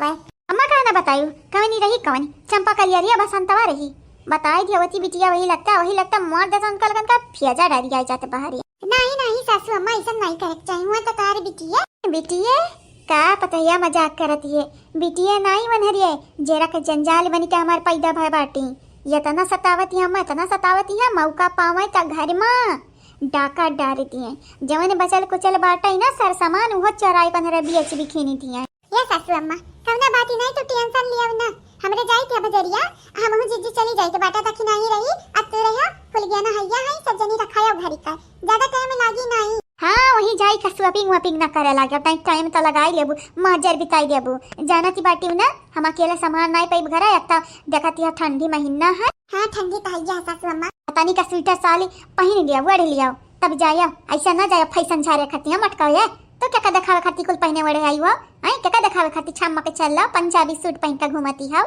अम्मा का ना बतायू, कवनी रही कवनी, चंपा कलियरिया बसंतवा रही। बताई दिया वती बिटिया वही लगता, वही लगता मार देता उनका लगन का फियाजा डारी आ जाते बाहर। नहीं, नहीं सासू अम्मा, ऐसा नहीं करे के चाहिए, हुआ तो तार बिटिया। बिटिया? का पतोहिया मजाक करत है? बिटिया नहीं मनहरिए, जेरा के जंजाल बन के हमार पैदा भय बाटी। ये तना सतावत है अम्मा, इतना सतावत है, मौका पावे त घर में डाका डार दिए। जवन बचल कुचल बाटे ना सर सामान, उहो चराई पनहरे बेच बिखिनी दिए। ये सासू अम्मा, कवना बात ही नहीं, तू tension लियो ना। हमरे जाई थे बजरिया, हमहू जीजी चली जाई थे, बाटा तक नहीं रही, अब तू रहो, फुलगेना हैया है, सब जनी रखायो घरी का, ज्यादा time लागी नहीं। हाँ, वही जाई का shopping वॉपिंग ना करे लागे, अब टाइम तो लगाई लेबू, माजर बिताई देबू। जानती बाटी ना, हम अकेले सामान नहीं पाइब घरे, एक तो देखती है ठंडी महीना है। हाँ, ठंडी तो हैया है सासू अम्मा। तनी का स्वेटर साली पहन लिया, ओढ़ लिया, तब जाया, ऐसा ना जाया फैशन झारे खाती हम अटकाओ ये। तो क्या का देखावे खाती कुल पहने ओढ़े आई हो? हैं, क्या का देखावे खाती छम्मा के चल लो, पंजाबी सूट पहन के घूमती हो?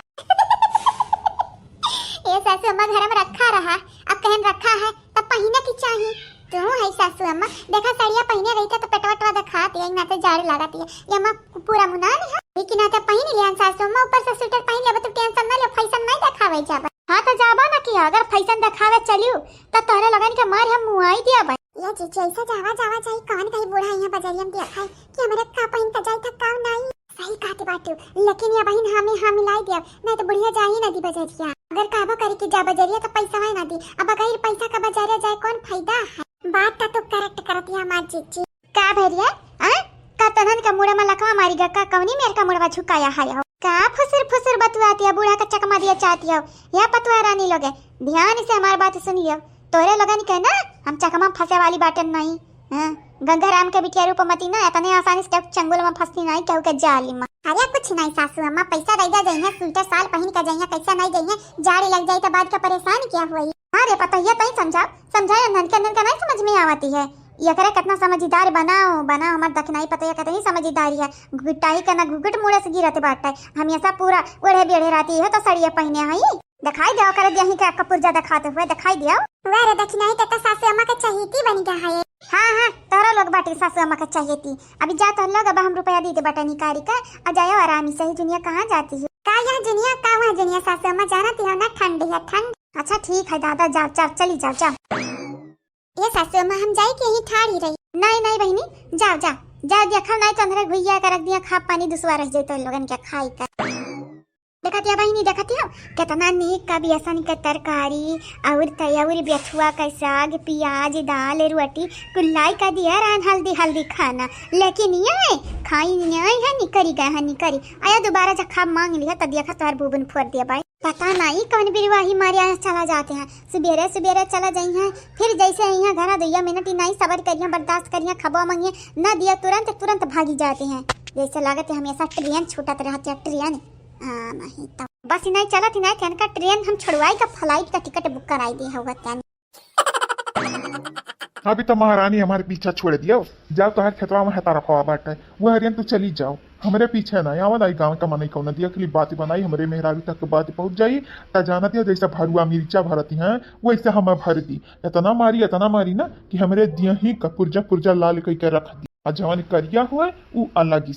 ये सासू अम्मा घर में रखा रहा, अब कहन रखा है, तब पहने की चाही। तू है सासू अम्मा, देखा साड़िया पहने रही था तो पेटवा वेटवा दिखात है, ना तो जाड़ लागत है। ये अम्मा पूरा मुनान है, लेकिन ना तो पहन लिया सासू अम्मा, ऊपर से स्वेटर पहन लेबा तो tension ना ले, फैशन नहीं देखावे जाबा। हाँ तो जाबा ना किया, अगर फैशन देखावे चलियो तो तोहरे लगन के मार हम मुआई दिया बा। ये जीजी, ऐसा जावा, जावा जाई, कौन कही बूढ़ा यहाँ बजरिया में देखा है कि हमारे का पहिन के जाई था, का नाई। सही कहत बाटू, लेकिन ये बहिन हाँ में हाँ मिलाई दिया, नहीं तो बुढ़िया जा ही ना दी बजरिया। अगर कहबो करी कि जा बजरिया तो पैसा है ना दी, अब अगर पैसा का बजारे जाए कौन फायदा है? बात तो तू correct करत है हमार जीजी। का भेरिया, आ? का तनन का मुड़ा में लकवा मारी गा, का कवनी मेर का मुड़वा झुकाया है हो? का फुसुर फुसुर बतुआती है, बूढ़ा का चकमा दिया चाहती हो? या पतुआ रानी लोगे, ध्यान से हमार बात सुन लियो। तोरे लोगन के ना हम चकमा फंसे वाली बाटन नहीं। हाँ, गंगाराम के बिटिया रूपमती ना इतने आसानी से केहू चंगुल में फंसती नहीं, केहू के जाली में। अरे कुछ नहीं सासू अम्मा, पैसा रैदा जइहे, स्वेटर साल पहन के जइहे, कैसा नहीं जइहे, जाड़ी लग जाई तो बाद का परेशान क्या हुई? हाँ रे पतोहिया, तई समझाओ, समझाए अंधन के, अंधन का नहीं समझ में आवती है। ये करे कितना समझदार बनाओ, बनाओ, हमार दखिनाई पतोहिया कितनी समझदारी है। घुघुटाई का ना घुघुट मुड़े से गिरत बाटे, हमेशा पूरा ओढ़े बेढ़े रहती है तो सड़िया पहने हई। दिखाई दिया करे दिया ही का कपूर ज्यादा खाते हुए दिखाई दिया। वे रे दखिनाही, त सासू अम्मा के चहेती बन गया है। हाँ, हाँ, तोहरा लोग बाटी सासू अम्मा के चहेती। अभी जा तोहर लोग, अब हम रुपया दे दे बटा निकारी का, आ जाओ आरामी से ही। जुनिया कहाँ जाती है? का यहाँ जुनिया, का वहाँ जुनिया? सासू अम्मा जानती हो ना, ठंड है, ठंड। अच्छा ठीक है दादा, जाओ, जाओ, चली जाओ, जाओ। ये सासू अम्मा, हम जाई के यहीं ठाड़ी रही। नहीं, नहीं बहिनी, जाओ, जाओ, जाओ, देखो नहीं तो अंधरे भुइया का रख दिया, खा पानी दुसवा रह जाए तो लोगन के खाई का। देखत या बहिनी, देखत या, कितना नीक का बेसन के तरकारी, और त-, और बेथुआ के साग, प्याज, दाल, रोटी, कुल्लाई का दिया रहन हल्दी, हल्दी खाना। लेकिन ये खाई नहीं है, निकरी गए हैं, निकरी। आया दोबारा जब खा मांग लिया, तब देखा तोहर बुबुन फोड़ दिया भाई। पता नहीं कौन बिरवाही मारे यहाँ चला जाते हैं। सुबेरे सुबेरे चला जाई हैं, फिर जैसे आई हैं घरा दुइया मिनट ही नहीं सबर करिया, बर्दाश्त करिया, खबो मंगिया, न दिया तुरंत, तुरंत भागी जाते हैं। जैसे लागत है हमेशा ट्रेन छूटत रहत है, ट्रेन। हाँ, नहीं तो बस ही नहीं चलत ही नहीं, इनका ट्रेन हम छुड़वाई का फ्लाइट का टिकट बुक कराई दे हुआ तन। अभी तो महारानी हमारे पीछा छोड़ दिया। जाओ, तोहार खेतवा में हता रखवा बाटे, वो हरियन तू चली जाओ, हमरे पीछे ना आवा, ना गाँव का मनई कौन दिया, खाली बात बनाई, हमरे मेहरारू तक बात पहुँच जाई। त जानत है जैसा भरुआ मिर्चा भरती हैं, वैसे हम भर दी। इतना मारी, इतना मारी ना कि हमरे दिया ही का पुर्जा पुर्जा लाल कई के रख दी। आ जवन करिया हुआ, उ अलग ही।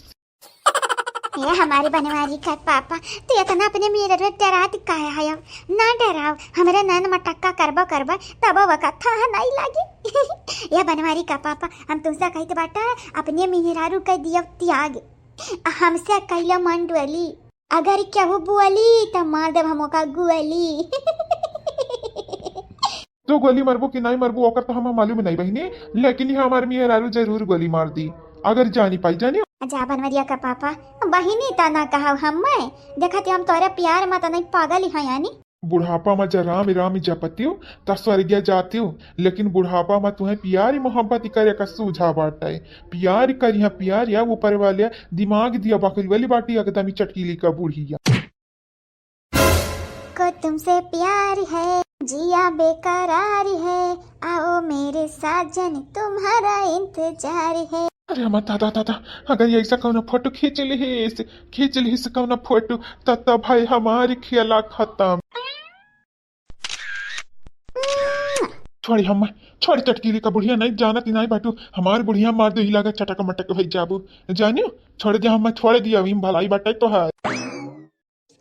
ए हमारे बनवारी का पापा, तू इतना अपने मेरे रे डरात काहे है? ना डराओ, हमरे नैन मटक्का करबो करबो, तबो वका थाह नहीं लागी। ए बनवारी का पापा, हम तुमसे कहत बाटा, अपने मेहरारू के दियो त्याग। हमसे कैलो मन डोली, अगर केहू बोली त मार देब हम ओका गोली। तू गोली मरबू कि नहीं मरबू, ओकर तो हमें मालूम नहीं बहिनी, लेकिन ये हमार मेहरारू जरूर गोली मार दी, अगर जानी पाई, जानी। जा बनवरिया का पापा, बहिनी ता ना कहा हम, मैं देखत हम तोरे प्यार में तो नहीं पागल ही है यानी। बुढ़ापा में जब राम राम जपतियो, त स्वर्गीय जातियो, लेकिन बुढ़ापा में तुम्हें प्यार मोहब्बत करे का सूझा बाटे। प्यार करिया, प्यार या ऊपर वाले दिमाग दिया बकरी वाली बाटी एकदम ही चटकीली का बुढ़िया। को तुमसे प्यार है, जिया बेकरार है, आओ मेरे साजन तुम्हारा इंतजार है। अरे हमार दादा, दादा, अगर ये ऐसा कौनो फोटो खींच लिहिस, खींच लिहिस कौनो फोटो, त, त भाई हमार खेला खत्म। छोड़ी हम, छोड़ चटकीली का बुढ़िया, नहीं जानत ही नहीं बाटू, हमार बुढ़िया मार दे, ही लागा चटक मटक हो जाबू, जानियो, छोड़ दे, हम छोड़ दिया, अभी भलाई बाटे तोहार।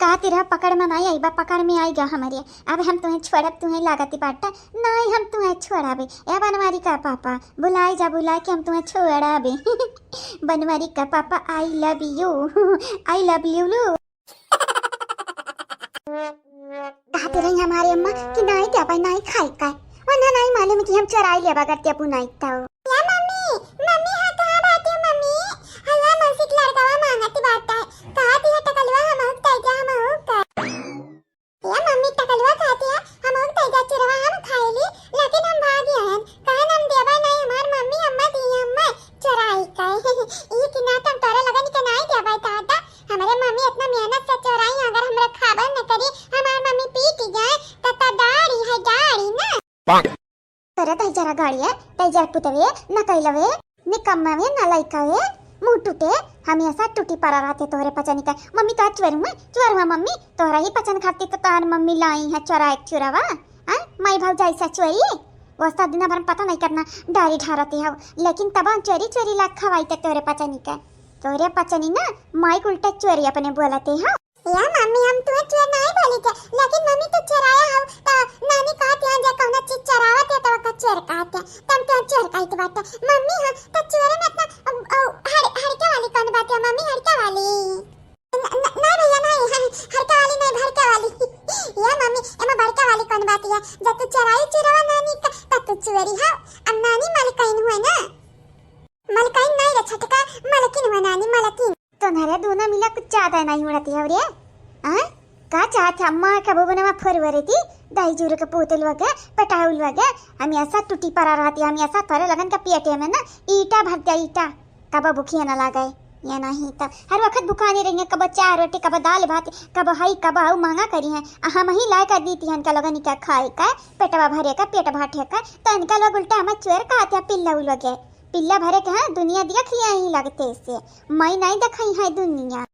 कहती रहा, पकड़ में नहीं आई बा, पकड़ में आई गया हमारे। अब हम तुम्हें छोड़ब, तुम्हें लागत बाटा, नहीं हम तुम्हें छोड़ाबे। ए बनवारी का पापा, बुलाए जा, बुलाए के हम तुम्हें छोड़ाबे। बनवारी का पापा, I love you, I love you लू। कहती रही हमारी अम्मा कि नहीं द्या भाई, नहीं खाई का, वरना नहीं मालूम कि हम चुराई लेबा करती अपू नहीं तो। या मम्मी, मम्मी, हाँ, कहाँ बाटी हो मम्मी? हलवा मौसी के लड़कवा मांगत बाटा है। कहत है टकलुआ हमहू के दे जा, हमहू का। या मम्मी, टकलुआ कहत है हमहू के दे जा चुरवा, हम खाए ली, लेकिन हम भाग गए हैं। कहन हम देबा नहीं, हमार मम्मी अम्मा दी, अम्मा चुराई का। ई कि ना तुम तोरे लगन के नहीं देबा दादा। हमरे मम्मी इतना मेहनत से चुराई, अगर हमरा खाबा न करी, हमार मम्मी पीट जाए, त, त डारी है, डारी ना। तोरे तई जरा गाड़िए, तई जरा पुतवे, न कैलवे, निकम्मवे, न लइकावे, मुंह टूटे, हमेशा टूटी पड़ा रहते तोहरे पचनी का। मम्मी तो चोर हुआ, चोर हुआ मम्मी, तोहरा ही पचन खाती तो तोहर मम्मी लाई है चोरा एक चुरावा। हाँ, माई भौजाई से चोरी, वो सब दिन भर में पता नहीं करना डारी ढारते हो, लेकिन तब चोरी चोरी लाग खवाई ते तोहरे पचनी का। तोहरे पचनी ना, माई के उल्टा चोरी अपने बोलते हो। या मम्मी, हम तुम्हें चोर नहीं बोली क्या? लेकिन मम्मी तो चोराया हो, तो नानी कहत है जे कौनो चीज चोरावत है तो ओका चोर कहत है। तम तो चोर कहत बाटे। मम्मी हो, तो चोर में इतना, अ, अ, हड़-, हड़के वाली कौन बात है मम्मी, हड़के वाली? न-, न-, नहीं भैया, नहीं, हड़के वाली नहीं, भड़के वाली। या मम्मी, एमा भड़के वाली कौन बात है? जब तू चोराई चुरवा नानी का, तब तू चोरी हो। अब नानी मलकाइन हुए ना। मलकाइन नहीं रे छटका, मलकिन हुए नानी, मलकिन। तोहरे दोनों मिला कुछ ज्यादा नहीं उड़ती हो रे। हाँ? का चाहत है अम्मा के भुवनवा फोरवरे थी, दाई जुरु के पोतल वगे, पटाउल वगे, हमेशा टूटी पड़ा रहती, हमेशा तोरे लगन के पेटे में ना ईटा भर दिया, ईटा। कब भूखिया ना लागे, ये नहीं तो हर वक्त भुखानी रही है, कब चार रोटी, कब दाल भात, कब हई, कब हऊ मांगा करी है। आ हम ही लाए कर दी थी इनका लगन के खाए का, पेटवा भरे का, पेट भाटे का, तो इनका लोग उल्टा हमें चोर कहते हैं, पिल्ला उलगे। पिल्ला भरे के, हाँ, दुनिया देख लिया ही लगते से, मैं नहीं दिखाई है दुनिया।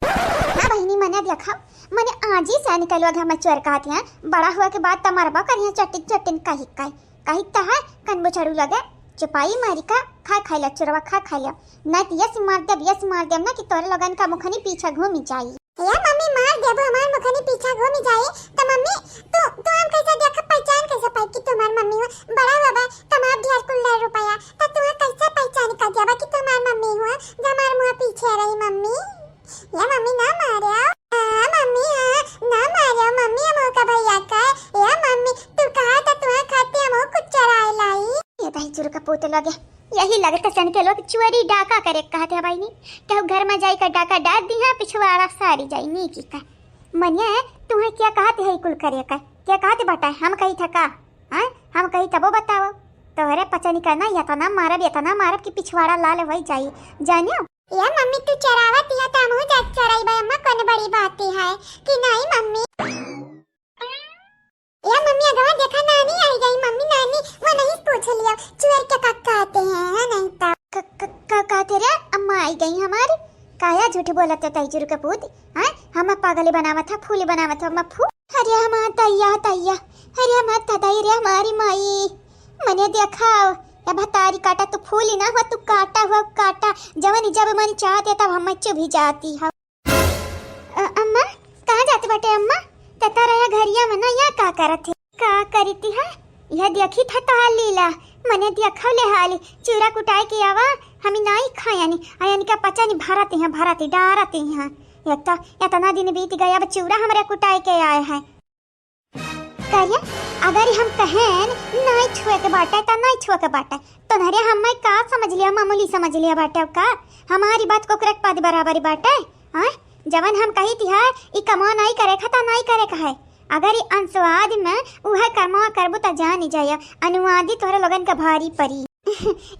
हाँ बहिनी, मने देखा, मने आज ही से निकलवा घर में चोर कहत हैं, बड़ा हुआ के बाद त मरबा करिया चटिन चटिन कही कही, कही त है, कन बुछड़ू लगे, चुपाई मारी का, खा खाई ला चोरवा, खा खाई ला, नहीं त यस मार देब, यस मार देब ना कि तोरे लोगन का मुखनी पीछे घूमी जाई। या मम्मी, मार देबो हमार मुखनी पीछा घूमी जाई। त मम्मी, तू, तू हम कैसे देखब, पहचान कैसे पाई कि तू हमार मम्मी हो? बड़ा हुआ बा, कमाब ढेर कुल ढेर रुपया, त तू कैसे पहचान कर जाबा कि तू हमार मम्मी हो, जब हमार मुँह पीछे रही मम्मी? या मम्मी, ना मारो। हाँ मम्मी, हाँ, ना मारो मम्मी, हम का भैया का। या मम्मी, तू कहा त तुहे खाती हम कुछ चुराए लाई। ये दही चुरु का पोते लगे। यही लगत सन के लोग चोरी डाका करे कहत है बहिनी। केहू घर में जाई का डाका डार दिहा, पिछवाड़ा सारी जाई नीकी का। मनिया, तुहे क्या कहत है कुल करे का? क्या कहत बाटा? हम कही था का? हाँ? हम कही तबो बताओ। तोहरे पचनी का ना, इतना मारब, इतना मारब कि पिछवाड़ा लाल होई जाई। जानियो? या मम्मी, तू चरावत या त हमहू जात चराई बा अम्मा, कौन बड़ी बात है कि नहीं मम्मी? या मम्मी, अगवा देखा, नानी आई गई। मम्मी, नानी, वो नहीं पूछ लिया, चुअर के का कहते हैं, है नहीं तो। क-, क-, का कहते रे? अम्मा आई गई हमारी। काया झूठ बोलत है तैजुर के पूत, हैं? हम पागल बनावत है, फूल बनावत है, अम्मा फूल। अरे हमार तैया, तैया, अरे हमार तदाई रे, हमारी माई। मने देखाओ, या भतारी काटा, तू फूल ही ना हुआ, तू काटा हुआ, काटा। जवन जब मन चाहते तब हम चुभी जाती है। अ, अम्मा, कहाँ जात बाटे अम्मा? तता रहा घरिया में ना, या का करत है? का करीती है? यह देखी था तोहार लीला, मने देखो ले हाली, चूरा कुटाए के आवा, हम नाई खायानी, आयन का पचा नहीं भरत हैं, भरत डारत हैं। एक तो इतना दिन बीत गया, अब चूरा हमरे कुटाए के आए हैं। करिया, अगर हम कहेन नाई छुए के बाटे, त नाई छुए के बाटे। तोहरे हमें का समझ लिया, मामूली समझ लिया बाटे का? हमारी बात को करक पद बराबरी बाटे, हाँ? जवन हम कही थी है, ई कमवा नाई करे खा, त नाई करे का है। अगर ई अंशवाद में उहे कमवा करबू, त जान जाया, अनुवादी तोहरे लोगन का भारी परी।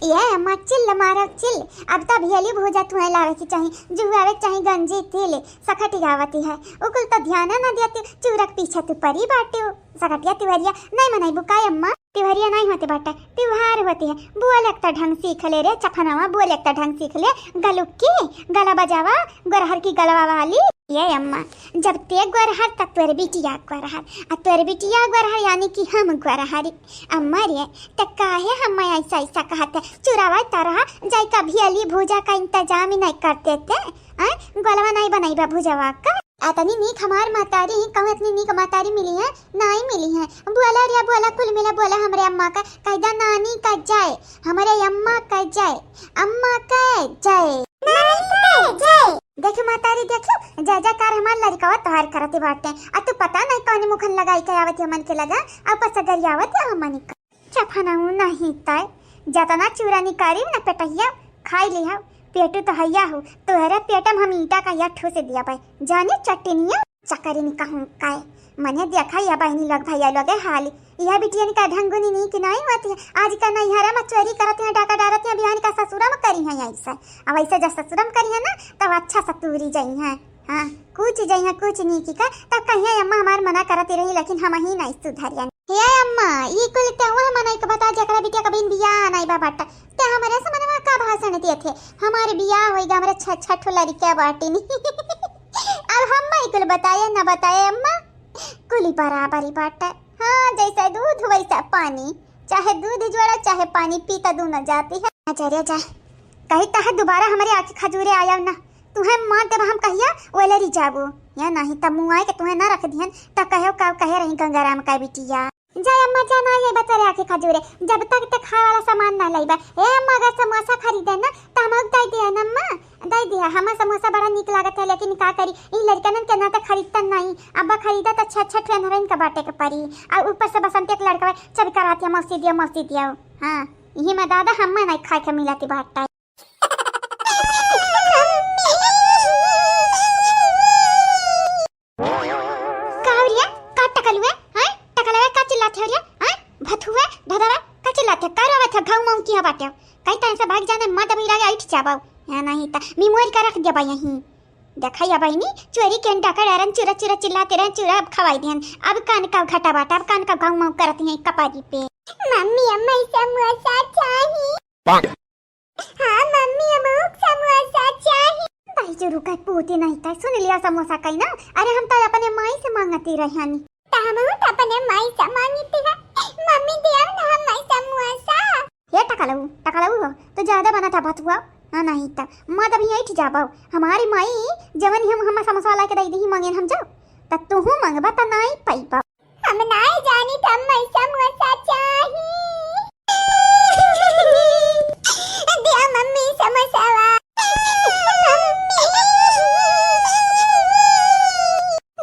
ये अम्मा चिल्ल मारो चिल्ल, अब त भियली भूजा तुहे लावे के चाही, जुआवे के चाही गंजी तिल, सकट गावती है, उकुल त ध्यान न देती, चूरक पीछे तू परी बाटे, सकटिया तिवरिया नहीं मनाई बुकाय अम्मा, तिवरिया नहीं होते बाटे, त्योहार होती है, बोल एक त ढंग सीख ले रे चफनवा, बोल एक त ढंग सीख ले, गलुक की गला बजावा, गोरहर की गलवा वाली। ये अम्मा, जब ते गोरहर त तोर बिटिया गोरहर, आ तोर बिटिया गोरहर यानी कि हम गोरहरी। अम्मा रे, त काहे हम ऐसा ऐसा कहत है? चुरावा तरह जाई का भियली भूजा का इंतजाम ही नहीं करते थे, आय? गोलवा नहीं बनाई बा भुजवा का। अतनी नीक हमार महतारी ही कहूँ, इतनी नीक महतारी मिली है, नहीं मिली है। बोला रे बोला, कुल मिला बोला हमरे अम्मा का, कह दा नानी का जय, हमरे अम्मा का जय, अम्मा का जय, नानी का जय। देखो महतारी, देखो, जय जयकार हमार लड़िकवा तोहार करत बाटे। आ तू पता नहीं कौन मुखन लगाई के आवत है मन के लगा, आ पसगरी आवत है हमनी का। चफनऊ नहीं तय, जतना चूरा निकारी न पेटहिया, खाई लिहा, पेटू तो हैया हो, तोहरे पेट में हम ईटा का या ठूस दिया भाई, जाने चटनिया, चकरी नि कहूँ काय। मने देखा या बहिनी लोग भैया लोग हाल, यह बिटियन का ढंगुनी नी कि नहीं होती है। आज का नैहरा में चोरी करत हैं, डाका डारत हैं, बिहान का ससुरा में करी हैं ऐसा। अब ऐसे जब ससुरा में करी है ना, तब अच्छा सतुरी जाई हैं। हाँ, कुछ जाई हैं, कुछ नी की का, तब कहिए अम्मा हमार मना करती रही, लेकिन हम ही नहीं सुधरियन। हे अम्मा, ई कुल ते वह मनई के बता जेकरा बिटिया कभी बियाह नहीं बा बाटा। ते हमरे से मनवा का भाषण दिए थे? हमारे बियाह होई गा, हमरे छह, छह ठो लड़िका बाटिन। अब हम ई कुल बताए न बताए अम्मा, कुली बराबरी बाटे। हाँ, जैसा दूध वैसा पानी, चाहे दूध जोड़ा चाहे पानी पीता दोनों जाती है। अच्छा रे जा, कही तह दोबारा हमरे आँखी खजूरे आया ना, तुहे मार देब हम कहिया, ओले री जाबू। या नहीं त मुँह आए के तुहे ना रख दिहन, त कहे का कहे रही गंगाराम का बिटिया। जा अम्मा, जा ना ये बतरे आँखी खजूरे, जब तक ते खाए वाला सामान ना लइबा। ए अम्मा, अगर समोसा खरीदे ना, त हम दे दिया ना अम्मा, दे दिया। हमार समोसा बड़ा नीक लागत है, लेकिन का करी, ई लड़कनन के ना त खरीदतन नहीं। अब्बा खरीदा त छह, छह ठो अनहरन के बाटे के परी, आ ऊपर से बसंत एक लड़का चल कराती है, "मौसी दिया, मौसी दिया।" हाँ, यही में दादा हम्मा नहीं खाए के मिलती बाटे। का हो रिया? का टकलुए? हैं? टकलुए का चिल्लात हो रिया? हैं? भथुए, धधवा, का चिल्लात है? का रोवत है? घाव माऊ किया बाटे? कई टाइम से भाग जाने, मत अभी लागे, ऐठ जाबाऊ। या नहीं त मिमोरी का रख देबा यहीं। देखा या बहिनी, चोरी के डाका डारन, चुरा चुरा चिल्लाते रहन, चुरा अब खवाई दिहन। अब कान का घटा बाटा, अब कान का घाव माऊ करत हैं कपारी पे। मम्मी, अम्मा, समोसा चाही। हाँ मम्मी, हमहू समोसा चाही। भाई जो तू कह पूती नहीं त सुन लिया समोसा कहीं ना। अरे हम तो अपने माई से मांगती रहनी। त हमहू त अपने माई से मांगती है। मम्मी दिया ना हमें समोसा। हे टकलऊ, टकलऊ हो, तो ज्यादा बना था बतुआ। हाँ नहीं त मत अभी ऐठ जाबो। हमारी माई जवन ही हम, हम समोसा वाला के दई दी मांगे हम जाओ। त तू हूँ मांगबा त नहीं पाइबा। हम नाय जानी त हमें समोसा चाही। दिया मम्मी समोसावा।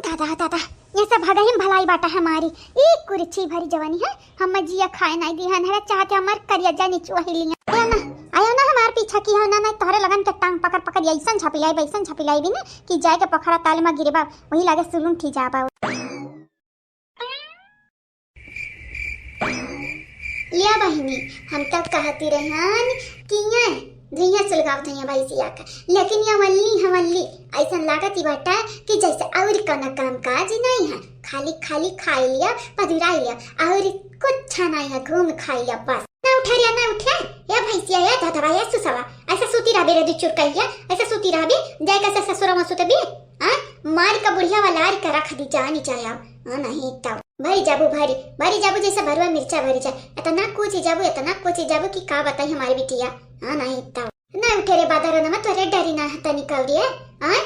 दादा, दादा, ये सब भगहिम भलाई बाटा हमारी। ई कुर्सी भरी जवानी है, हम जिया खाए नहीं दी है, अनहरे चाहते हमार करिया जा नीचू वही लिया। आया ना, आया ना हमार पीछा की है ना, नहीं तोहरे लगन के टांग पकड़ पकड़ ऐसन झपिलाई, वैसन झपिलाई भी ना कि जाए के पोखरा ताल में गिरबा, वही लागे सुलून थी जाबा। लिया बहिनी, हम तब कहती रहन कि ये धुइयां सुलगावत हैं भैंसिया का, लेकिन ये वल्ली है वल्ली, ऐसन लागत ही बाटा कि जैसे और कोनो काम काज नहीं है, खाली खाली खाई लिया, पधुराई लिया, और कुछ नहीं है, घूम खाई लिया बस। ना उठे रे, ना उठे, ये भैंसिया, ये धधवा, ये सुसवा, ऐसा सूती रहबे रे दू चुरकैया, ऐसा सूती रहबे, जाए कैसे ससुरा में सुतबे, हाँ? मार का बुढ़िया वाला आर का रख दी जानी चाहे, हाँ नहीं तब। भरी जाबू, भरी, भरी जाबू, जैसे भरुआ मिर्चा भरी जाए। इतना कोची जाबू, इतना कोची जाबू कि का बताई हमारी बिटिया। हाँ, नहीं तब। ना उठे रे बादर, नमा तोरे डरी ना है तनी कौड़िया। आय?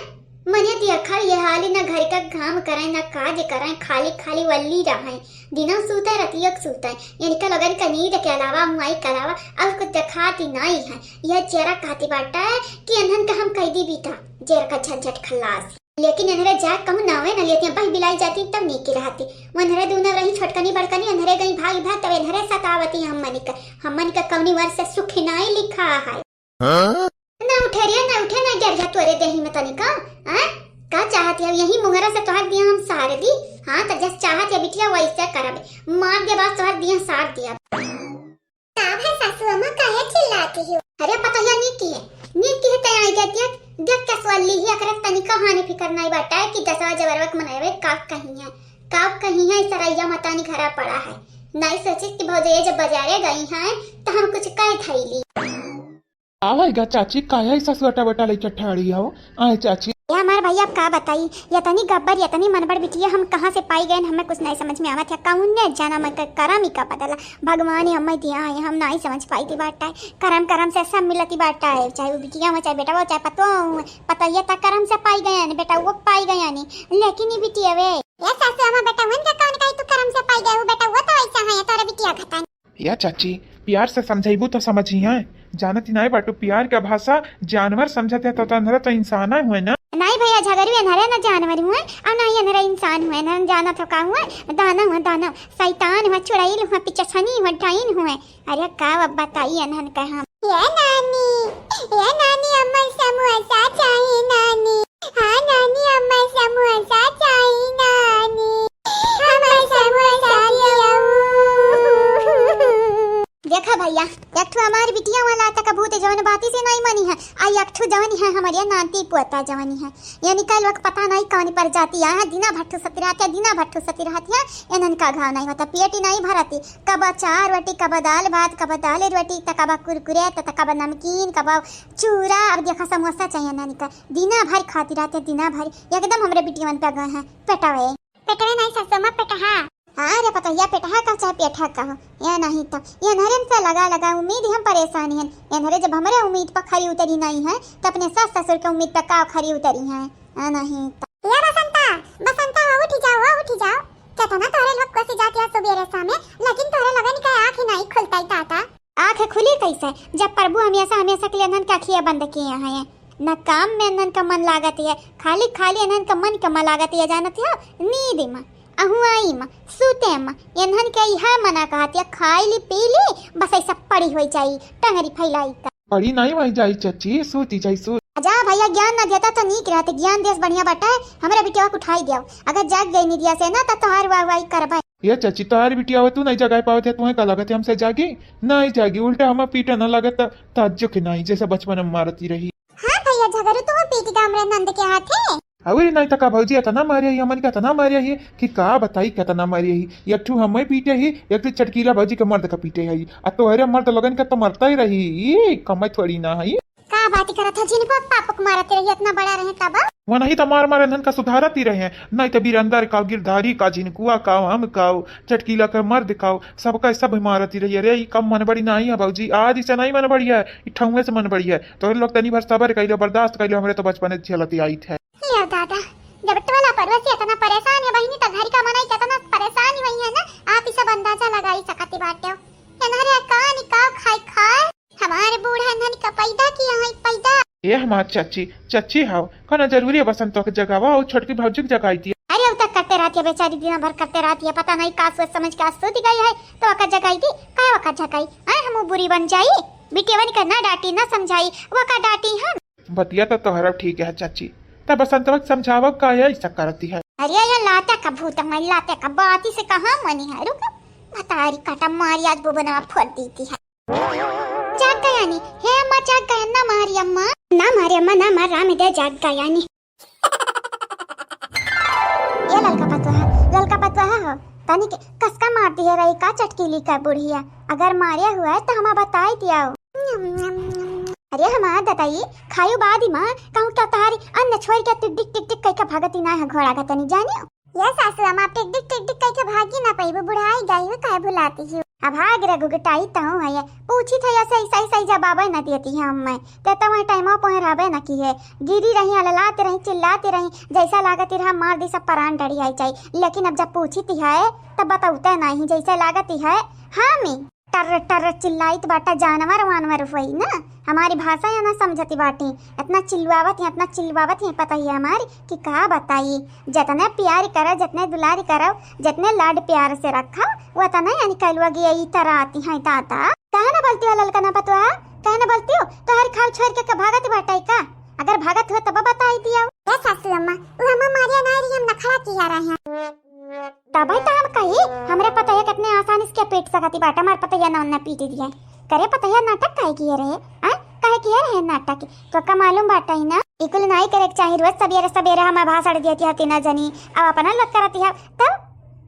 मने दिया खा ये हाली ना घर का काम करे, ना काज करे, खाली खाली वल्ली रहे। दिना सूते, रतिया सूते। इनका लगन का नींद के अलावा, मुआई के अलावा और कुछ दिखाती नहीं है। यह चेहरा कहती बाटा है कि इन्हन का हम कैदी बीता, जेर का झंझट खलास। लेकिन इन्हरे जाए कहूँ नावे न लेती, बह बिलाई जाती तब नीकी रहती। वो इन्हरे दूनो रही छोटकनी बड़कनी, इन्हरे गई भाग भाग, तब इन्हरे सतावती हमनी का। हमनी का कौनी वर से सुखी नाई लिखा है। हाँ? ना उठे रे, ना उठे, ना डर जा तोरे देही में तनिका। हाँ? का चाहत है? यही मुंगरा से तोहर दिया हम सार दी। हाँ, तो जस चाहत है बिटिया वैसे करब। मार दे बस तोहर दिया सार दिया। का भई सासू अम्मा काहे चिल्लाती हो? अरे पतोहिया नीक किहे, नीक किहे तै आई गया देख, देख के सवाल ली ही अकरे तनिका हानि फिकर नाई बाटा है कि दसवा जबरवा के मनावे का कही है, का कही है सरैया मतानी घरा पड़ा है। नाई सोचे कि भौजैया जब बाजारे गई हैं तो हम कुछ कह धैली। आवा गा चाची, काहे ऐसा सोटा बोटा लेके ठाड़ी हो? आए चाची। ए हमार भैया, अब का बताई, यतनी गब्बर, यतनी मनबड़ बिटिया हम कहाँ से पाई गए, हमें कुछ नहीं समझ में आवत है। कौने जाना मैं क-, करम ही का बदला, भगवान ही हमें दिया है, हम नहीं समझ पाई थी बाटा है। करम करम से सब मिलती बाटा है, चाहे वो बिटिया हो, चाहे बेटा हो, चाहे पतोह हो, पतोहिया तक करम से पाई गए हैं, बेटा वो पाई गए हैं, लेकिन ये बिटिया वे। ए सासू, हमार बेटा उनका कौन कही तू करम से पाई गए, वो बेटा वो तो ऐसा है, तोरे बिटिया खतन। या चाची, प्यार से समझाइबू तो समझी हैं। जानती नाई बाटू, प्यार का भाषा जानवर समझते हैं, तो तन्हरा तो इंसान हुए ना। नाई भैया, झगड़ू एन्हरे ना जानवर हुए, और ना ही एन्हरे इंसान हुए, ना जानत हो का हुए, दानव हुए, दानव, शैतान हुए, चुड़ैल हुए, पिचसनी हुए, डाइन हुए। अरे का अब बताई एन्हन का हम। ए नानी, ए नानी, अम्मा समोसा चाही नानी। हाँ नानी, अम्मा समोसा चाही नानी। हमें समोसा खियाऊ। देखा भैया, एक ठो हमार बिटिया वाला तक भूत जवन बाती से नहीं मनी है, आ एक ठो जवन है हमारे नाती पोता जवन है, यानी कल वक्त पता नहीं कौन प्रजाति है, दिना भर ठूसती रहती है, दिना भर ठूसती रहती है, इन्हन का घाव नहीं होता, पेट ही नहीं भरती, कब चार रोटी, कब दाल भात, कब दाल रोटी, त कब कुरकुरे, त, त कब नमकीन, कब चूरा, अब देखा समोसा चाहिए इन्हन का, दिना भर खाती रहती है, दिना भर एकदम हमरे बिटियवन पे गए हैं, पेटवे। पेटवे नहीं सासू अम्मा, पेटहा। हाँ रे पतोहिया, पेटहा कह चाहे पेटहा कहो, या नहीं तो ये एन्हरे से लगा लगा उम्मीद हम परेशान हैं। एन्हरे जब हमरे उम्मीद पर खरी उतरी नहीं है, तो अपने सास ससुर के उम्मीद पर का खरी उतरी है, या नहीं तो। या बसंता, बसंता हो, उठी जाओ, हो उठी जाओ। केतना तोहरे लोग कोसी जात या सुबेरे सामे, लेकिन तोहरे लगन के आँख ही नहीं खुलता ही ताता। आँख खुली कैसे, जब प्रभु हमेशा, हमेशा के लिए एन्हन के अखिया बंद किए हैं? न काम में एन्हन का मन लागत है, खाली, खाली एन्हन का मन का मन लागत है, जानत हो? नींद में, अहुआई में, सूते में, एन्हन के इहे मना कहत है, खाई ली, पी ली, बस ऐसा पड़ी होई जाई, टंगरी फैलाई का। पड़ी नहीं होई जाई चाची, सूती जाई, सूत। जा भैया, ज्ञान ना देता तो नीक रहते, ज्ञान देस बढ़िया बाटे, हमरा बिटिया के उठाई दियो, अगर जाग गई निदिया से ना, तो तोहार वाह वाही करबे। ये चाची, तोहार बिटिया हो, तू नहीं जगाए पावत है, तुम्हें का लगत है हमसे जागी? नहीं जागी, उल्टा हमें पीटे न लगत, ताज्जुब के नहीं, जैसे बचपन में मारती रही। हाँ भैया, झगड़ू तू पीट गा हमरे नंद के हाथे। अरे नहीं तो का भौजी, इतना मारिया ही, हमन के इतना मारिया ही कि का बताई, कितना मारिया ही। एक ठू हमें पीटे ही, एक ठू चटकीला भौजी के मर्द का पीटे ही, आ तोहरे मर्द लगन का तो मरता ही रही, ई कमाई थोड़ी ना है। का अब बात करत है, जिनको पापक मारत रही, इतना बड़ा रहे तब। वनही त मार मार इन्हन का सुधारत ही रहे हैं, नहीं त बीरंदर का, गिरधारी का, झिनकुआ का, हम का, चटकीला का, मर्द का, सबका सब मारत ही रही है। अरे, ई कम मन बड़ी नहीं है भौजी, आज इसे नहीं मन बड़ी है, ई ठौंगे से मन बड़ी है। तोहरे लोग तनी भर सबर कइलो, बर्दाश्त कइलो, हमरे तो बचपने झेलत ही आइत है। यो दादा, जब टोला पड़ोसी इतना परेशान है बहिनी, त घर का मनई कितना परेशान ही है ना, आप ई सब अंदाजा लगाई सकती बाटे हो। एनहरे का निकाव खाई खाए, हमारे बूढ़ा एनहन का पैदा किया है, पैदा। ए हमार चाची, चाची हाव, कौनो जरूरी है बसंत के जगावा और छोटकी भौजी के जगाई दिया। अरे, उ तक करते रहती है बेचारी, दिन भर करते रहती है, पता नहीं का सोच समझ के आज सूत गई है, तो ओका जगाई दी, का ओका जगाई? आए हम बुरी बन जाई, बिटियवन का ना डांटी ना समझाई, वो का डांटी हम। बतिया तो तोहरा ठीक है चाची, तब बसंतवा के समझावा का है ऐसा करती है। अरे ये लाते का भूत, मैं लाते का बाती से कहाँ मनी है, रुक, बतारी काटा मारी आज बुबना फोड़ देती है। जाग गया नी, हे अम्मा जाग गया, ना मारी अम्मा, ना मारी अम्मा, ना मार, राम दे जाग गया नी। ये ललका पतवा है, ललका पतवा है हो, तनी के कसका मार दिए रही का चटकीली का बुढ़िया, अगर मारे हुआ है तो हमा बताई दिया हो। अरे हमार ददाई, खायु बाद ही माँ, कहूँ क्या तहारी अन्न छोड़ के टिक टिक टिक टिक कह के भागती ना है घोड़ा का तनी जानियो। ये सासू अम्मा, टिक टिक टिक टिक कह के भागी ना पइबू, बुढ़ाई गई हो, काहे भुलाती हो? अब भाग रे घुघटाई तहूँ है, पूछी था ऐसे ऐसा ऐसा जवाब न देती है अम्मा, ते तो वहाँ टाइमो पहुँच रहबे न की है, गिरी रही, अललाती रही, चिल्लाती रही, जैसा लागती रहा मार दी सब परान डरी आई जाई, लेकिन अब जब पूछी थी है तब बताउते नहीं, जैसे लागती है। हाँ मी, टर टर चिल्लाइत बाटा, जानवर वानवर होई ना, हमारी भाषा या ना समझती बाटी, इतना चिल्लावत है, इतना चिल्लावत है, पता ही है हमारी कि का बताई। जितने प्यार करो, जितने दुलार करो, जितने लाड प्यार से रखो, उतने यानी कलुआ गया ई तरह आती है दादा। काहे ना बोलती हो ललका ना पतवा, काहे ना बोलती हो? तो हर खाल छोड़ के, के भागत बाटा का? अगर भागत हो तब बताई दिया। ए सासू अम्मा, उ हम मारिया ना रही, हम नखड़ा किया रहे हैं। तबै त हम कही, हमरे पतोहिया कितने आसानी से पीट सकती बाटा, हमार पतोहिया ना उन्ना पीट दिए। करे पतोहिया नाटक काहे किए रहे? आ? काहे किए रहे नाटक? तोका मालूम बाटा ही ना? इकुल नाई करे के चाही, रोज सबेरे सबेरे हमें भाषण देती है तीना जनी, अब अपना लोग करती है, तब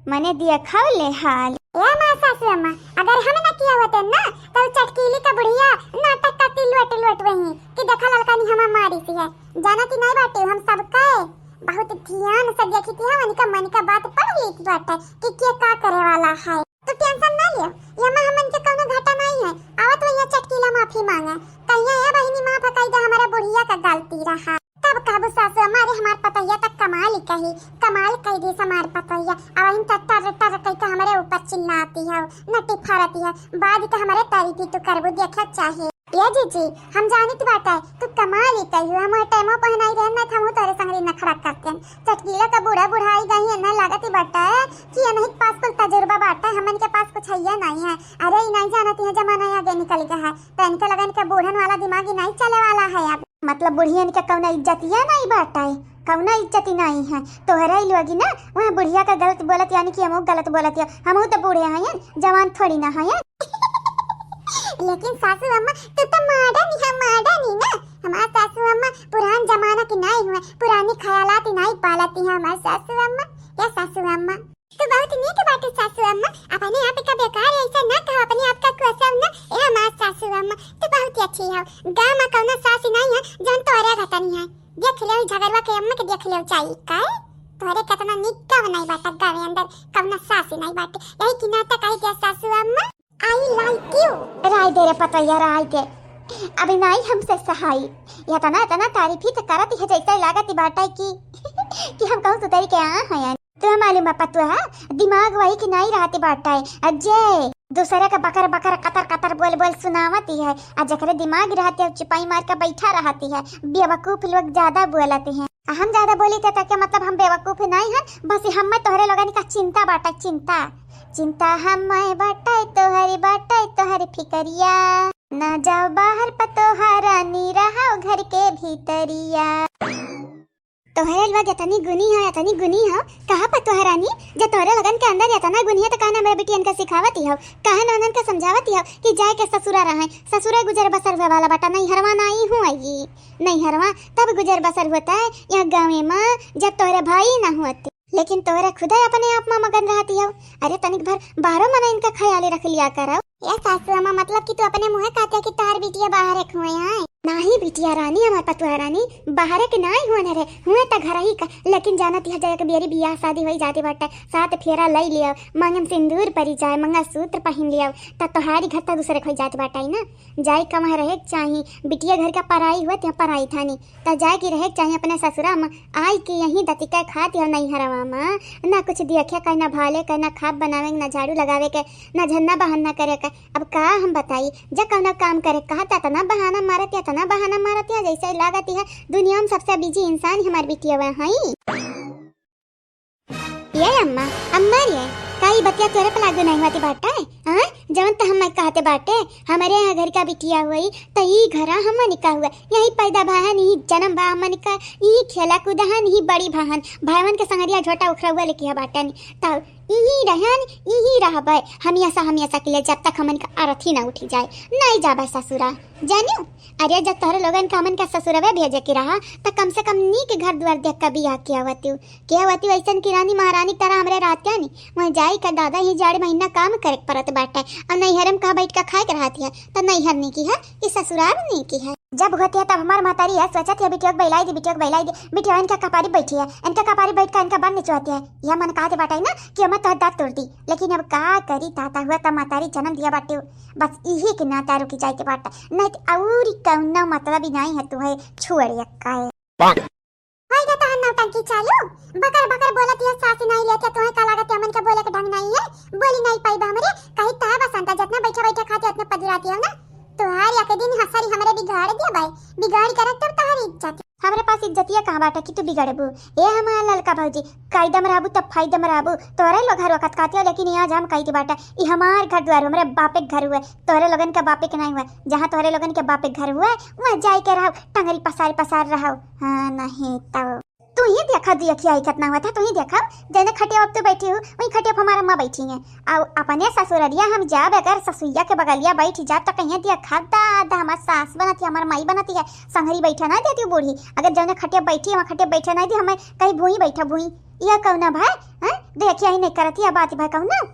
मने दिया खाओ ले हाल। ए माँ सासू अम्मा, अगर हम ना किया होते ना, तब चटकीली का बुढ़िया नाटक करती लोट लोट वही कि देखा ललका नी हमें मारी सी है, जानती नहीं बाटे हम सबका बहुत ध्यान से देखी थी, हम इनका मन का बात पढ़ ली थी बाटे कि के का करे वाला है। तो टेंशन ना लियो, ये में हमन के कौनो घाटा नहीं है। आवत वही चटकीला माफी मांगे, कहिया ए बहिनी माफ कई दे, हमारे बुढ़िया का गलती रहा। तब कहबू सासू हमारे, हमार पतोहिया तक कमाल ही कही, कमाल कही दिस हमार पतोहिया। अब इन टर टर टर कही के हमारे ऊपर चिल्लाती है, नटी फरती है, बाद के हमारे तारीफ ही तो करबू, देखे चाहे। ए जीजी, हम जानित बाटे, तू कमाल ही कहियो, हम टाइमो पहनाई रहे ना, हम तोरे संगरी नखड़ा करते। चटकीला का बूढ़ा बुढ़ाई गई है ना, लागत ही बाटे कि ये नहीं पास कुल तजुर्बा बाटे, हमन के पास कुछ है नहीं है। अरे, ई नहीं जानती है, जमाना आगे निकल गया है, तो इनके लगन के बूढ़न वाला दिमाग ही नहीं चले वाला है अब। मतलब बुढ़ियन के कौनो इज्जतिया नहीं बाटे, कौनो इज्जत ही नहीं है। तोहरा ही लोगी ना, वहाँ बुढ़िया का गलत बोलत, यानी कि हमहू गलत बोलत है, हमहू तो बूढ़े हैं, जवान थोड़ी ना है। लेकिन सासू अम्मा, तू तो मॉडर्न है, मॉडर्न ही ना। हमार सासू अम्मा पुरान जमाना की नहीं हुए, पुरानी ख्यालात ही नहीं पालती है हमार सासू अम्मा। या सासू अम्मा, तू बहुत नीक बाटे सासू अम्मा, अपने आप का बेकार ऐसा ना कहो, अपने आप का कोसो ना। ए हमार सासू अम्मा, तू बहुत ही अच्छी हो। गाँव में कौनो सास नहीं है जौन तोरे घटनी है। देख ले झगड़वा के अम्मा के देख ले चाही का? तोरे कितना नीक गाँव नहीं बाटे, गाँव अंदर कौनो सास नहीं बाटे। यही की नाटक आई गया सासू अम्मा। I like you। राय दे रे पतैया, राय दे। अभी नाई हमसे सहाई। इतना, इतना तारीफ ही तो करत है, जैसे लागत ही बाटे कि, कि हम कहूँ सुधरी के आ हैं। तो मालूम बा पतुआ, दिमाग वही की नाई रहती बाटे। अजय, दूसरे का बकर बकर, कतर कतर बोल बोल सुनावती है। आ जकरे दिमाग रहती है, चुपाई मार के बैठा रहती है। बेवकूफ लोग ज्यादा बोलते हैं। आ हम ज्यादा बोली थे, तो क्या मतलब हम बेवकूफ नहीं है? बस हमें तोहरे लोगन का चिंता बाटे, चिंता। चिंता हमें बाटे तोहरी, बाटे तोहरी फिकरिया। ना जाओ बाहर पतोहा रानी, रहो घर के भीतरिया। तोहरे लोग इतनी गुनी हो, इतनी गुनी हो। कहा पतोहा रानी, जब तोहरे लोगन के अंदर इतना गुनी है, तो काहे ना हमरे बिटियन का सिखावती हो? काहे ना उन्हन का समझावती हो कि जाए के ससुरा रहे? ससुरे गुजर बसर हुए वाला बाटे, नैहरवा नाई हुआ ये। नैहरवा तब गुजर बसर होता है, यहाँ गाँवे में जब तोहरे भाई ना होते। लेकिन तोहरे खुदे अपने आप में मगन रहती हो। अरे तनिक भर बाहरो मना इनका ख्याल रख लिया करो। ए सासू अम्मा, मतलब कि तू अपने मुँहे कहते कि तोहर बिटिया बाहर एक हुए हैं? नाही बिटिया रानी, हमार पतुआ रानी, बाहरे के नाही हुअन हरे, हुए त घरही का, लेकिन जानत यह जाए के बेरी बियाह शादी होई जाती बाटे, सात फेरा लई लियो, मांगे में सिंदूर परी जाए, मंगलसूत्र पहिन लियो, त तोहारी घर त दूसरे खोई जात बाटे ना। जाए कहाँ रहे के चाही, बिटिया घर का पराई हुआ, त्या पराई थानी, त जाए के रहे के चाही अपने ससुरा में, आई के यहीं दतिका खात या नैहरवा में, ना कुछ देखे के, ना भाले के, ना खाब बनावे के, ना झाड़ू लगावे के, ना झन्ना बहन्ना करे के। अब का हम बताई, जब कौनो काम करे कहा त तना बहाना मारत या, तना बहाना मारत या, जैसे लागत है दुनिया में सबसे बिजी इंसान हमार बिटिया हई। ये अम्मा, अम्मा रे, का ई बतिया तोरे पे लागू नहीं होती बाटे? हाँ, जवन त हम कहते बाटे, हमारे यहाँ घर का बिटिया हुई त ई घरा हमन का हुआ, यही पैदा भाहन, यही जन्म भा हमन का, यही खेला कूदा हन, यही बड़ी भाहन, भाईवन के संगरिया झोटा उखरा हुआ लेके बाटन, तब यही रहन, यही रहबे हमेशा, हमेशा के लिए, जब तक हमन का अरथी ना उठी जाए, नहीं जाबे ससुरा, जानियो। अरे, जब तोहरे लोगन का हमन का ससुरवे भेजे के रहा, त कम से कम नीक घर दुआर देख के बियाह किया होती। किया होती ऐसन की रानी महारानी तरह हमरे रहते नी। वहीं जाई का दादा, ही जाड़ महीना काम करे के परत बाटे, और नैहर में कहाँ बैठ के खाए के रहती है, त नैहर नीकी है कि ससुराल नीकी है? जब होती है तब हमार महतारी है सोचत है, बिटिया के बइलाई दी, बिटिया के बइलाई दी, बिटिया इनका कपारी बैठी है, इनका कपारी बैठ के इनका बन निचोती है। यह मन कहते बाटे ना कि हमें तोहर दांत तोड़ दी, लेकिन अब का करी, ताता हुआ त महतारी जन्म दिया बाटे, बस इही के नाता रुकी जाए के बाटे, नहीं त अउरी कौनो मतलब ही नहीं है तुम्हें छोड़ यक्का है। होई गे तोहर नौटंकी चालू, बकर बकर बोलत यह सास नहीं लेके, तुम्हें का लागत है हमन के बोले के ढंग नहीं है, बोली नहीं पाई बा हमरे, कही तह बसंता जतना बैठे बैठे खाते उतने पदुराती हो ना, तुहार एक दिन हसरी हमरे बिगाड़ दिया बाई, बिगाड़ के रख तब तोहर इज्जत। हमरे पास इज्जतिया कहाँ बाटे कि तू बिगड़बू? ए हमार ललका भौजी, कायदम रहबू तब फायदम रहबू। तोहरे लोग हर वक्त कहते हो, लेकिन यहाँ जाम कही के बाटे, ई हमार घर द्वार, हमरे बापे के घर हुए, तोहरे लोगन के बापे के नहीं हुए। जहाँ तोहरे लोगन के बापे के घर हुए, वहाँ जाए के रहो, टंगरी पसार पसार रहो। हाँ, नहीं तो तू ही देखा, दिया खियाई कितना हुआ था, तू ही देखा, जने खटिया अब तू बैठी हूँ, वही खटिया पे हमारा माँ बैठी है। आउ अपने ससुररिया हम जाब, अगर ससुइया के बगलिया बैठ जाब, त कहिए दिया खा दादा, हमार सास बनती है, हमार माई बनती है, संगरी बैठे ना देती बूढ़ी। अगर जौने खटिया बैठी, वहाँ खटिया बैठे ना दी, हमें कहीं भूई बैठा भूई। यह कौना भाई, हैं? देखिया ही नहीं करती, अब बात भाई कौना।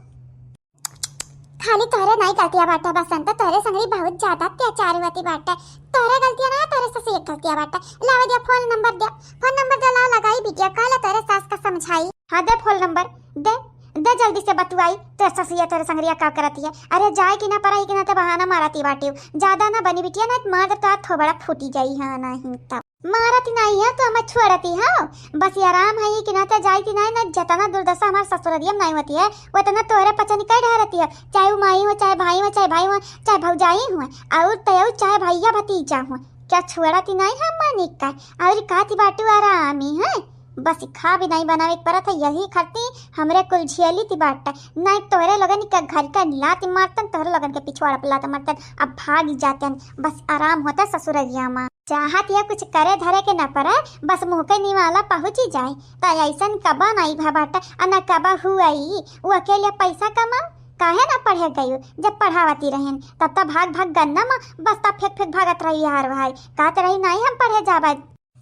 खाली तोहरे नहीं गलतिया बाटे बसंत, तोहरे संगरी बहुत ज्यादा अत्याचार होती बाटे। तोहरे गलतिया ना, तोहरे ससुइया के गलतिया बाटे। लावा दिया फोन नंबर दिया, फोन नंबर दे, लावा लगाई बिटिया, कहला तोहरे सास का समझाई। हाँ, दे फोन नंबर, दे, दे जल्दी से बतुआई, तोहरे ससुइया तोहरे संगरिया का करती है। अरे जाए कि ना पराई कि ना, तो बहाना मारती बाटे। ज्यादा ना बनी बिटिया, ना मार दे तो हाथ थोबड़ा फूटी जाई। हाँ, नहीं तो मारती नहीं है तो हमें छोड़ती हो। बस ये आराम है ये कि ना तो जाती नहीं, ना जतना दुर्दशा हमारे ससुररिया में नहीं होती है, उतना तोहरे पचन कर ढारती है। चाहे वो माई हो, चाहे भाई हो, चाहे भाई हो, चाहे भौजाई हो, और तय चाहे भैया भतीजा हो, क्या छोड़ती नहीं हम मानिक का। और का ती बाटू आराम ही है, बस खा भी नहीं बनावे के परत है, यही खाती हमरे कुल झेली ती बाट। नहीं तोहरे लोगन के घर के लात मारतन, तोहरे लोगन के पिछवाड़ा पे लात मारतन, अब भाग जातन। बस आराम होता ससुररिया में। चाहत या कुछ करे धरे के न पड़े, बस मुँह के निवाला पहुँची जाए। त ऐसन कबा नाई भा बाटा, आ न कबा हुआई। उ अकेले पैसा कमाओ, काहे ना पढ़े गयू? जब पढ़ावती रहेन, तब त भाग भाग गन्ना म बस्ता फेंक फेंक भागत रही हार भाई। कहत रही, "नाई हम पढ़े जाबे।"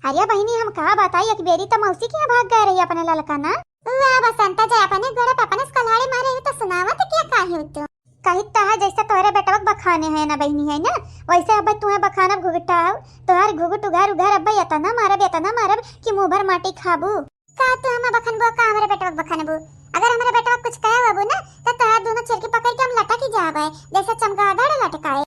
अरे बहिनी, हम का बताई, एक बेरी त मौसी के यहाँ भाग गए रही अपने ललका ना। वाह बसंता, जय अपने गोड़े पे अपने से कल्हाड़ी मारे हो तो सुनावत क्या काहे हो तू? कही त है, जैसे तोहरे बेटवा के बखाने है ना बहिनी, है ना, वैसे अब तुहे बखानब घुघटा हो। तोहर घुघट उघार उघार अब इतना मारब, इतना मारब कि मुंह भर माटी खाबू। का तू हमें बखनबो, का हमरे बेटवा के बखनबू? अगर हमरे बेटवा के कुछ कहे बाबू ना, तो तोहर दोनों चिरकी पकड़ के हम लटक ही जाबे, जैसे चमगादड़ लटकाए।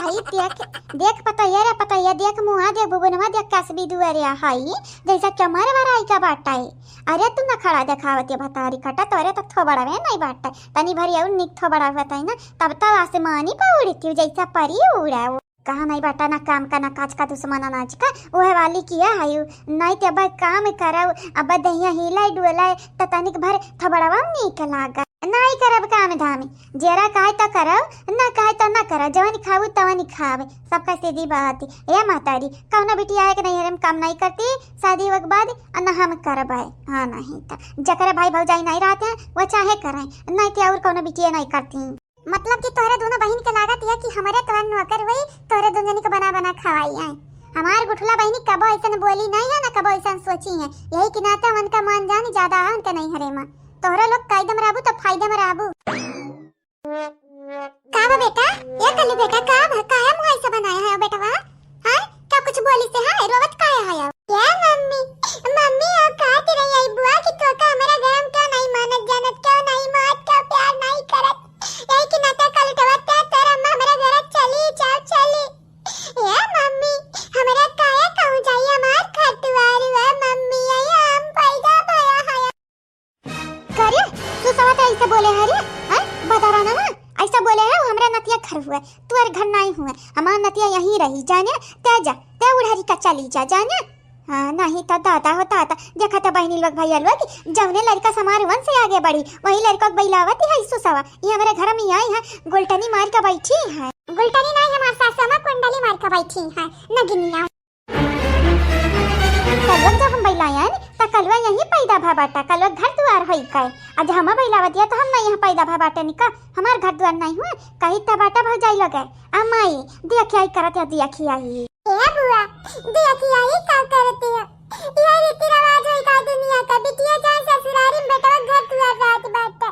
हई देख, देख पतैया रे पतैया, देख मुहा देख बुबुनवा देख कसबी दुआरे हई, जैसे चमर भराई का बाटा है। अरे तू नखड़ा देखावत है भतारी कटा, तोरे तो थोबड़वे नहीं बाटा, तनी भरी और निक थोबड़ा होता है ना, तब तो आसमानी पर उड़ती हूँ जैसा परी उड़ाओ। कहा नहीं बाटा ना काम का, ना काज का, दुश्मन अनाज का, वह वाली किया है यू। नहीं ते अब काम करब, अब दहिया हिलाई डुलाई, त तनिक भर थोबड़वा निक लागा। नहीं करब काम धाम, जेरा कहे त करब, ना कहे त ना करब, जवन खाऊ तवन खाब, सबका सीधी बात। ए महतारी, कौनो बिटिया है कि नहीं, हम काम नहीं करती, शादी होके बाद, आ ना हम करब है। हाँ, नहीं त जकरे भाई भौजाई नहीं रहते हैं, वो चाहे करें, नहीं ते और कौनो बिटिया नहीं करती। मतलब कि तोहरे दोनों बहिन के लागत है कि हमरे तोहर नौकर होई, तोहरे दोनों जनी के बना बना खवाई है। हमार गुठला बहिनी कबो ऐसन बोली नहीं है, ना कबो ऐसन सोची है, यही के नाते उनका मान जान ज्यादा है उनके नहीं हरे माँ। तोहरे लोग कायदे में रहबू तो फायदे में रहबू। का बा बेटा, ये कल्लू बेटा, का बा, काहे मुँह ऐसा बनाया है ओ बेटवा? कुछ बोली से, हाँ, रोवत काहे है अब? ए मम्मी, मम्मी, अब कहत रही है बुआ कि तोका हमरा घर में क्यों नहीं मानत जानत, क्यों नहीं मानत, क्यों प्यार नहीं करत? यही के नाते कल उठवत है, तोर अम्मा हमरा घर चली, चल चली। ए मम्मी, हमरा काहे कहूँ जाई, हमार घर दुआर हुआ मम्मी, आई हम पैदा भया है। करे, सुसवा त ऐसे बोले है रे, हैं? बता रहा ना, ऐसा बोले है, वो हमरा नतिया घर हुआ, तोर घर नहीं हुआ, हमार नतिया यहीं रही, जाने, ते जा, ते उड़हरी का चली जा, जाने। हाँ, नहीं तो दादा हो दादा, देखा तो बहनी लोग, भैया लोग, जौने लड़का समार वन से आगे बढ़ी, वही लड़का के बैलावत है सुसवा, ये हमरे घर में आई है, गुलटनी मार के बैठी है। गुलटनी नहीं, हमार सासू अम्मा कुंडली मार के बैठी है, नगिनिया। कलवा जब हम बैलायन, त कलवा यहीं पैदा भा बाटा, कलवा घर दुआर होई का। आज हम बैलावत या त हम नहीं यहाँ पैदा भा बाटे निका, हमार घर दुआर नहीं हुआ, कही त बाटा भौजाई लगे। आ माई, देखियाई करत है, देखियाई। ए बुआ, देखियाई का करत है? यह रीति रिवाज होई का दुनिया का, बिटिया जाए ससुरारी में बेटवा घर दुआर रात बाटे।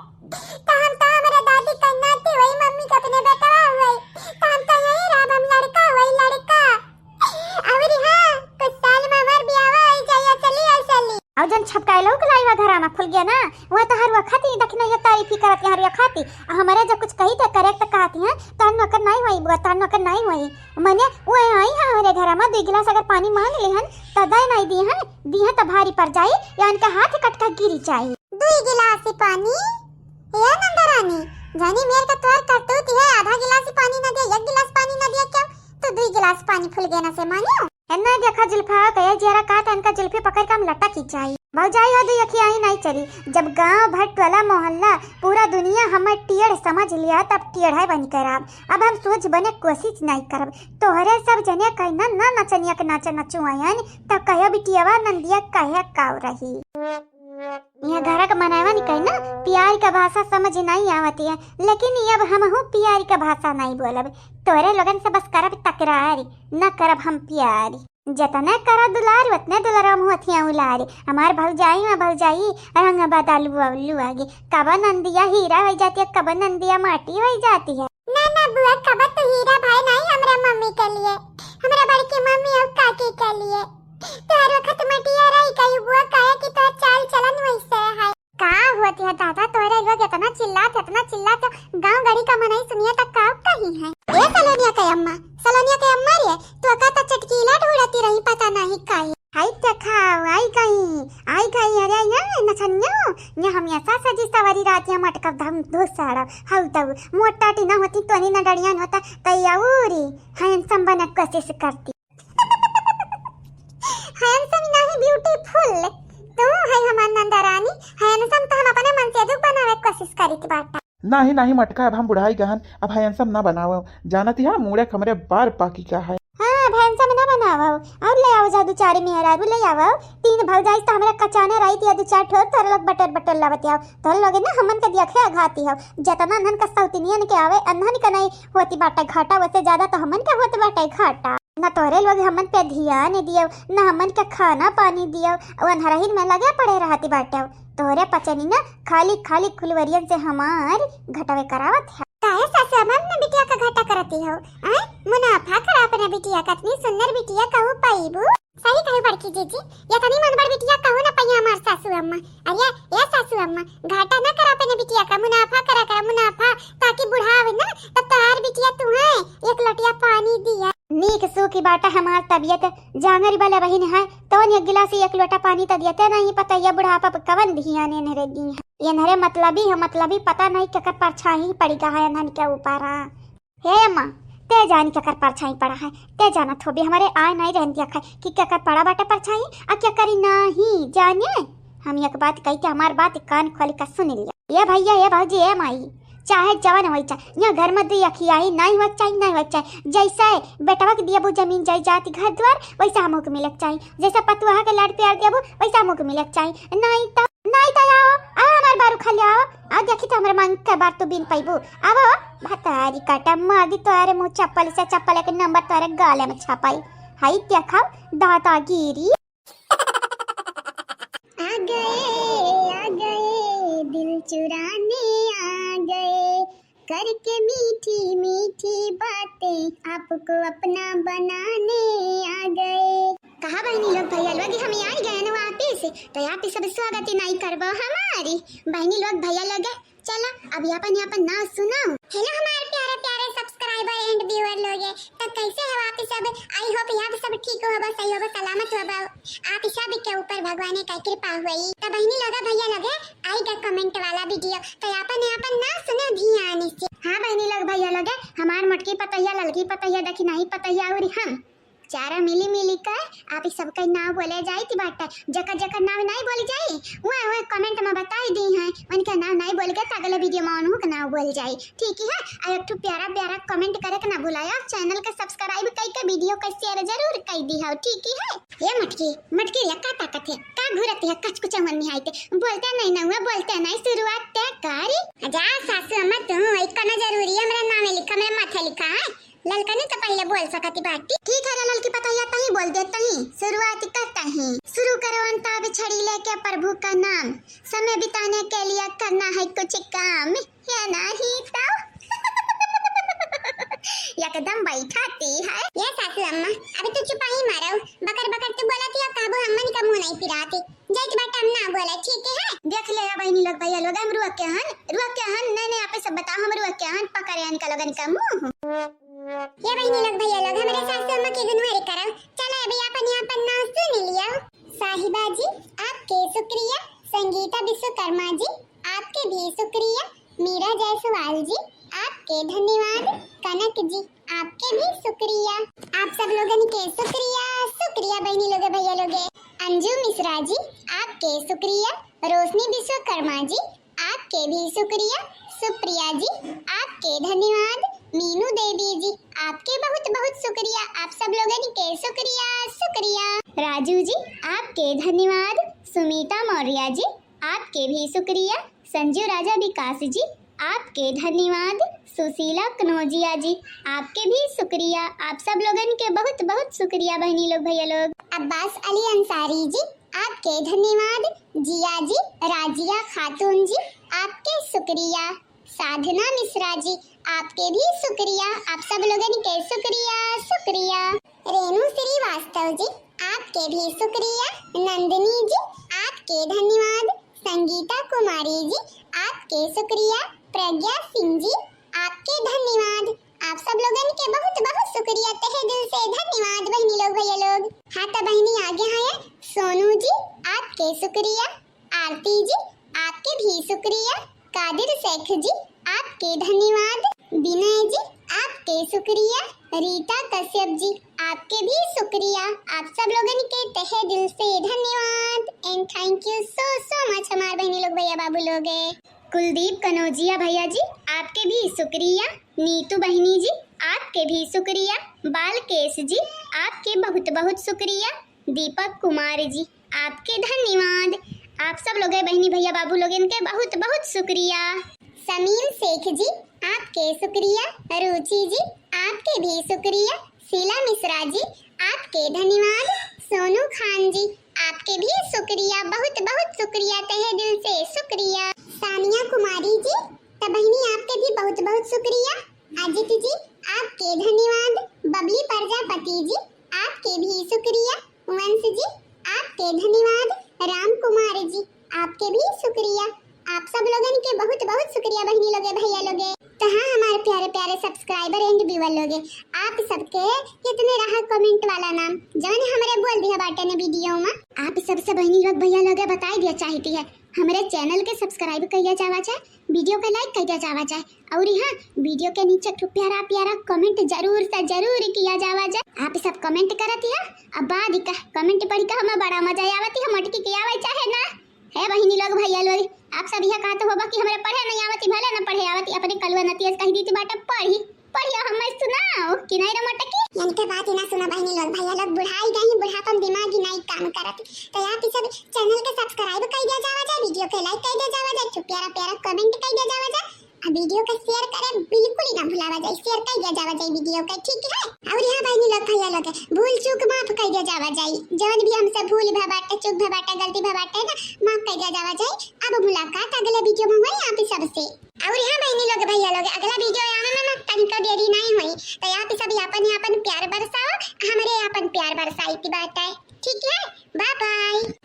त हम त हमरे दादी का नाती होई, मम्मी के अपने बेटवा होई, त हम त यहीं रहब, हम लड़का होई, लड़का। अउरी हाँ, कुछ साल में हमार बियाह होई जाई, चली आई चली। अउ जन छपटाइलो के लाइवा घरा में फुल गया ना, वह तो हरुआ खाती, दखिना ये तारीफी करत है हरुआ खाती। आ हमरे जब कुछ कही तो करे तो कहती हैं, "तार नौकर नहीं हुई बुआ, तार नौकर नहीं हुई।" मने वो आई है हमरे घरा में दुई गिलास अगर पानी मांग लेहन, तो दे नहीं दी हैं, दी हैं तो भारी पड़ जाई, या इनका हाथ कट के गिरी जाई। दुई गिलास पानी? ए नंदरानी, जानी मेर का तोर करतूत है, आधा गिलास पानी न दे, एक गिलास पानी न दे, क्यों? तो दुई गिलास पानी फुल गया ना से मांगियो। एन्ना देखा जुल्फा, कहे जियरा काट, इनका जुल्फी पकड़ के हम लटक ही जाई। भौजाई हो, दुई अखियाई नहीं चली। जब गांव भर, टोला मोहल्ला, पूरा दुनिया हमें टेढ़ समझ लिया, तब टेढ़ है बन के रहब। अब हम सोच बने कोशिश नहीं करब। तोहरे सब जने कही ना, ना नचनिया के नाचे नचुआयन, तब कहो बिटियावा नंदिया कहे काव रही। यहाँ घर के मनैवा निकल ना, प्यार का भाषा समझ नहीं आवत है, लेकिन ये अब हमहू प्यार का भाषा नहीं बोलब। तोरे लोगन से बस करब तकरार, न करब हम प्यार। जतने करा दुलार, उतने दुलरवा मुँह अथिया उलार। हमार भौजाई में भौजाई रंग बदलू अवलू आगे। कब नंदिया हीरा हो जाती है, कब नंदिया माटी हो जाती है। ना, ना बुआ, कब तो हीरा भाई नहीं हमरा मम्मी के लिए, हमरा बड़की मम्मी और काकी के लिए। तोहर वक्त मटिया रही कही बुआ, काहे कि तोहर चाल चलन वैसे है। का हुआ तिया दादा, तोहरे लोग इतना चिल्लात, इतना चिल्लात, गांव गड़ी का मनई सुनिया त का कही है। ए सलोनिया के अम्मा, सलोनिया के अम्मा रे, तोका त चटकीला ढूंढती रही, पता नहीं काहे। हाय देखा, आई गई, आई गई, अरे ये नचनियो, ये हमेशा सजी सवारी रातिया मटकब धम धूस साड़ा, हऊ तऊ, मोटा टी ना होती, तोनी न डड़िया न होता, तई अउरी handsome बने कोशिश करती। Handsome नहीं, beautiful। तू है हमार नंदा रानी, handsome तो हम अपने मन से दुख बनावे के कोशिश करीत बाटा। नाही, नाही मटका, अब हम बुढ़ाई गहन, अब handsome ना बनावो। जानत ही हम, मूड़े हमरे बार पाकी का है। हाँ, अब handsome ना बनावो। और ले आओ जा दू चार मेहरारू ले आओ। तीन भौजाई तो हमरा कचाने रही थी, दू चार ठोर तोर लोग बटर बटर लावत आओ। तोर लोग ना हमन के दिया खे अघाती हो। जतना अनहन का सौतिनियन के आवे, अनहन के नहीं होती बाटे घाटा, वैसे ज्यादा तो हमन के होत बाटे घाटा। ना तोहरे लोग हमन पे ध्यान दियो, ना हमन के खाना पानी दियो, अउ अनहरहिन में लगे पड़े रहती बाटे। तोहरे पचनी ना खाली खाली फुलवरियन से हमार घटवे करावत है। काहे सासु अम्मा अपने बिटिया का घाटा करती हो? आय, मुनाफा करा अपने बिटिया का, इतनी सुंदर बिटिया कहूँ पाईबू। सही कही बड़की जीजी, ये तनी मन बड़ बिटिया कहूँ ना पइया हमार सासु अम्मा। अरे, ए सासु अम्मा, घाटा ना करा अपने बिटिया का, मुनाफा करा करा, मुनाफा, ताकि बुढ़ावे ना, तब तोहार बिटिया तुहे एक लोटिया पानी दिया। नीक सूखी बाटा हमार तबियत, जांगर वाला बहिन है, तवन एक गिलास एक लोटा पानी त दियते नहीं, पता ये बुढ़ापा पे कवन धियान एनहरे दी है। एनहरे मतलबी है, मतलबी पता नहीं केकर परछाई पड़ी गा है एनहन के ऊपर। हाँ। हे अम्मा, ते जानी केकर परछाई पड़ा है, ते जानत होबे हमरे आय नहीं रहन दिया खाए कि केकर पड़ा बाटे परछाई, आ केकर नहीं जाने। हम एक बात कही त हमार बात कान खोल के सुन लिया। ए भैया, ए भौजी, ए माई, चाहे जवन होई चाहे, यहाँ घर में दुई अखियाई नहीं होई चाहे, नहीं होई चाहे। जैसे बेटवा के दियबू जमीन जायदाद घर द्वार, वैसे हमहू के मिलक चाही। जैसे पतुआ के लाड प्यार दियबू, वैसे हमहू के मिलक चाही। नहीं तो, नहीं तो आओ, आओ हमार बारू खा ले आओ। आ देखी तो हमरे मांग के बार तू बीन पाइबू। आओ, भतारी काटा मार दी तोरे मुँह चप्पल से चप्पल, एक नंबर तोरे गाले में छपाई। हाय देखा दादागिरी। आ गए, आ गए, दिल चुराने आ गए। करके मीठी मीठी बातें आपको अपना बनाने आ गए। कहा बहिनी लोग भैया लोग, हम आई गए ना वापिस, तो आप ही सब स्वागत ही नहीं करबो हमारी। बहिनी लोग भैया लोग, चला अब आपन आपन नाव सुनाओ। Hello हमारे प्यारे प्यारे subscriber and viewer लोग, तो कैसे हो आप ही सब? I hope आप सब ठीक होबो, सही होबो, सलामत होबो। आप ही सब के ऊपर भगवान का कृपा हुई। तो बहिनी लोग भैया लोग, आई गा comment वाला video, तो आपन आपन नाव सुनो ध्यान से। हाँ बहिनी लोग भैया लोग, हमार मोटकी पतोहिया, ललकी पतोहिया, दखिनही पतोहिया और हम चारा मिली मिली के आप ही सबका नाव बोले जाइत बाटे। जकर जकर नाव नहीं बोल जाई, वह वह comment में बताई दी हैं, उनका नाव नहीं बोल के तो अगले video में उन्हों का नाव बोल जाई, ठीक है? और एक ठो प्यारा प्यारा comment करे के ना भुलाया, channel के subscribe कई के video का share जरूर कई दी हो, ठीक है? ये मटकी, मटकी रे, का ताकत है, का घूरत है, कच कुच मन में आइते, बोलते नहीं ना हुआ, बोलते नहीं, शुरुआत तय करी। जा सासू अम्मा, तू एक कना जरूरी है, हमरा नाम लिखा, हमरा माथे लिखा है। ललकनी तो पहले बोल सकती बाटी। ठीक है रे ललकी पतोहिया, तही बोल दे, तही शुरुआत करता ही। शुरू करो अंताक्षरी लेके प्रभु का नाम, समय बिताने के लिए करना है कुछ काम, या नहीं तो एकदम बैठाती है। ये सासू अम्मा, अभी तो चुपाई मारो, बकर बकर तू बोलती हो, काबू अम्मन का मुंह नहीं पिराती। जाइत बाटे हम ना बोले, ठीक है? देख ले बहिनी लोग, भैया लोग, हम रुआ के हन, रुआ के हन, नहीं, नहीं, आप सब बताओ, हम रुआ के हन, पकड़े इनका लोगन का मुंह। ये बहिनी लोग, भैया लोग, हमरे सासू अम्मा के गुनवारी करो। चलो अभी आपन आपन नाव सुन लियो। साहिबा जी, आपके शुक्रिया। संगीता विश्वकर्मा जी, आपके भी शुक्रिया। मीरा जायसवाल जी, आपके धन्यवाद। कनक जी, आपके भी शुक्रिया। आप सब लोगन के शुक्रिया, शुक्रिया बहिनी लोगे, भैया लोगे। अंजू मिश्रा जी, आपके शुक्रिया। रोशनी विश्वकर्मा जी, आपके भी शुक्रिया। सुप्रिया जी, आपके धन्यवाद। मीनू देवी जी, आपके बहुत बहुत शुक्रिया। आप सब लोगन के शुक्रिया, शुक्रिया। राजू जी, आपके धन्यवाद। सुमीता मौर्य जी, आपके भी शुक्रिया। संजू राजा विकास जी, आपके धन्यवाद। सुशीला कनौजिया जी, आपके भी शुक्रिया। आप सब लोगन के बहुत बहुत शुक्रिया बहिनी लोग, भैया लोग। अब्बास अली अंसारी जी, आपके धन्यवाद। जिया जी, राजिया खातून जी, आपके शुक्रिया। साधना मिश्रा जी, आपके भी शुक्रिया। आप सब लोगन के शुक्रिया, शुक्रिया। रेणु श्रीवास्तव जी, आपके भी शुक्रिया। नंदिनी जी, आपके धन्यवाद। संगीता कुमारी जी, आपके शुक्रिया। प्रज्ञा सिंह जी, आपके धन्यवाद। आप सब लोगन के बहुत बहुत शुक्रिया, तहे दिल से धन्यवाद बहिनी लोग, भैया लोग। हाँ तो बहिनी आगे हैं सोनू जी, आपके शुक्रिया। आरती जी, आपके भी शुक्रिया। कादिर शेख जी, आपके धन्यवाद। विनय जी, आपके शुक्रिया। रीता कश्यप जी, आपके भी शुक्रिया। आप सब लोगन के तहे दिल से धन्यवाद and thank you so so much हमार बहिनी लोग, भैया बाबू लोग। कुलदीप कनौजिया भैया जी, आपके भी शुक्रिया। नीतू बहिनी जी, आपके भी शुक्रिया। बालकेश जी, आपके बहुत बहुत शुक्रिया। दीपक कुमार जी, आपके धन्यवाद। आप सब लोग बहिनी भैया बाबू लोगन के बहुत बहुत शुक्रिया। समीम शेख जी, आपके शुक्रिया। रुचि जी, आपके भी शुक्रिया। शीला मिश्रा जी, आपके धन्यवाद। सोनू खान जी, आपके भी शुक्रिया, बहुत बहुत शुक्रिया, तहे दिल से शुक्रिया। सानिया कुमारी जी, त बहिनी आपके भी बहुत बहुत शुक्रिया। अजित जी, आपके धन्यवाद। बबली प्रजापति जी, आपके भी शुक्रिया। वंश जी, आपके धन्यवाद। राम कुमार जी, आपके भी शुक्रिया। आप सब लोगन के बहुत बहुत शुक्रिया बहिनी लोगे, भैया लोगे। तो हाँ हमारे प्यारे प्यारे subscriber and viewer लोगे, आप सबके इतने रहा comment वाला नाम जौन हमरे बोल दिया बाटे ने video में। आप सबसे बहिनी लोग भैया लोगे बताई दिया चाहती है, हमरे channel के subscribe कइया जावा जाए, video के like कइया जावा जाए, और हाँ video के नीचे एक ठो प्यारा प्यारा comment जरूर से जरूर किया जावा जाए। आप सब comment करत है, अब बाद का comment पढ़ के हमें बड़ा मजा आवत है, मटकी के आवे चाहे ना। हे बहिनी लोग भैया लोग, आप सब यह कहत होबा कि हमरे पढ़े नहीं आवती, भले न पढ़े आवती, अपने कलुआ नतिया से कह दी थी बाटा पढ़ी, पढ़ियो हमें सुनाओ कि नहीं रे मटकी। इनके बात ही ना सुना बहिनी लोग भैया लोग, बुढ़ाई गई, बुढ़ापा में दिमाग ही नहीं काम करत। तो आप सब channel के subscribe कइया जावा जाए, video के like कइया जावा जाए, खूब प्यारा प्यारा comment कइया जावा जाए, आ video के share करे बिल्कुल ही ना भुलावा जाए, share कइया जावा जाए video के, ठीक है? और हाँ बहिनी लोग भैया लोग, भूल चूक माफ कइया जावा जाए, जौन भी हमसे भूल भा बाटे, चूक भा बाटे, गलती भा बाटे ना, माफ कइया जावा जाए। अब मुलाकात अगले video में हुई आप सबसे। और हाँ बहिनी लोग भैया लोग, अगला बरसाइत बाटे। ठीक है, बाय बाय।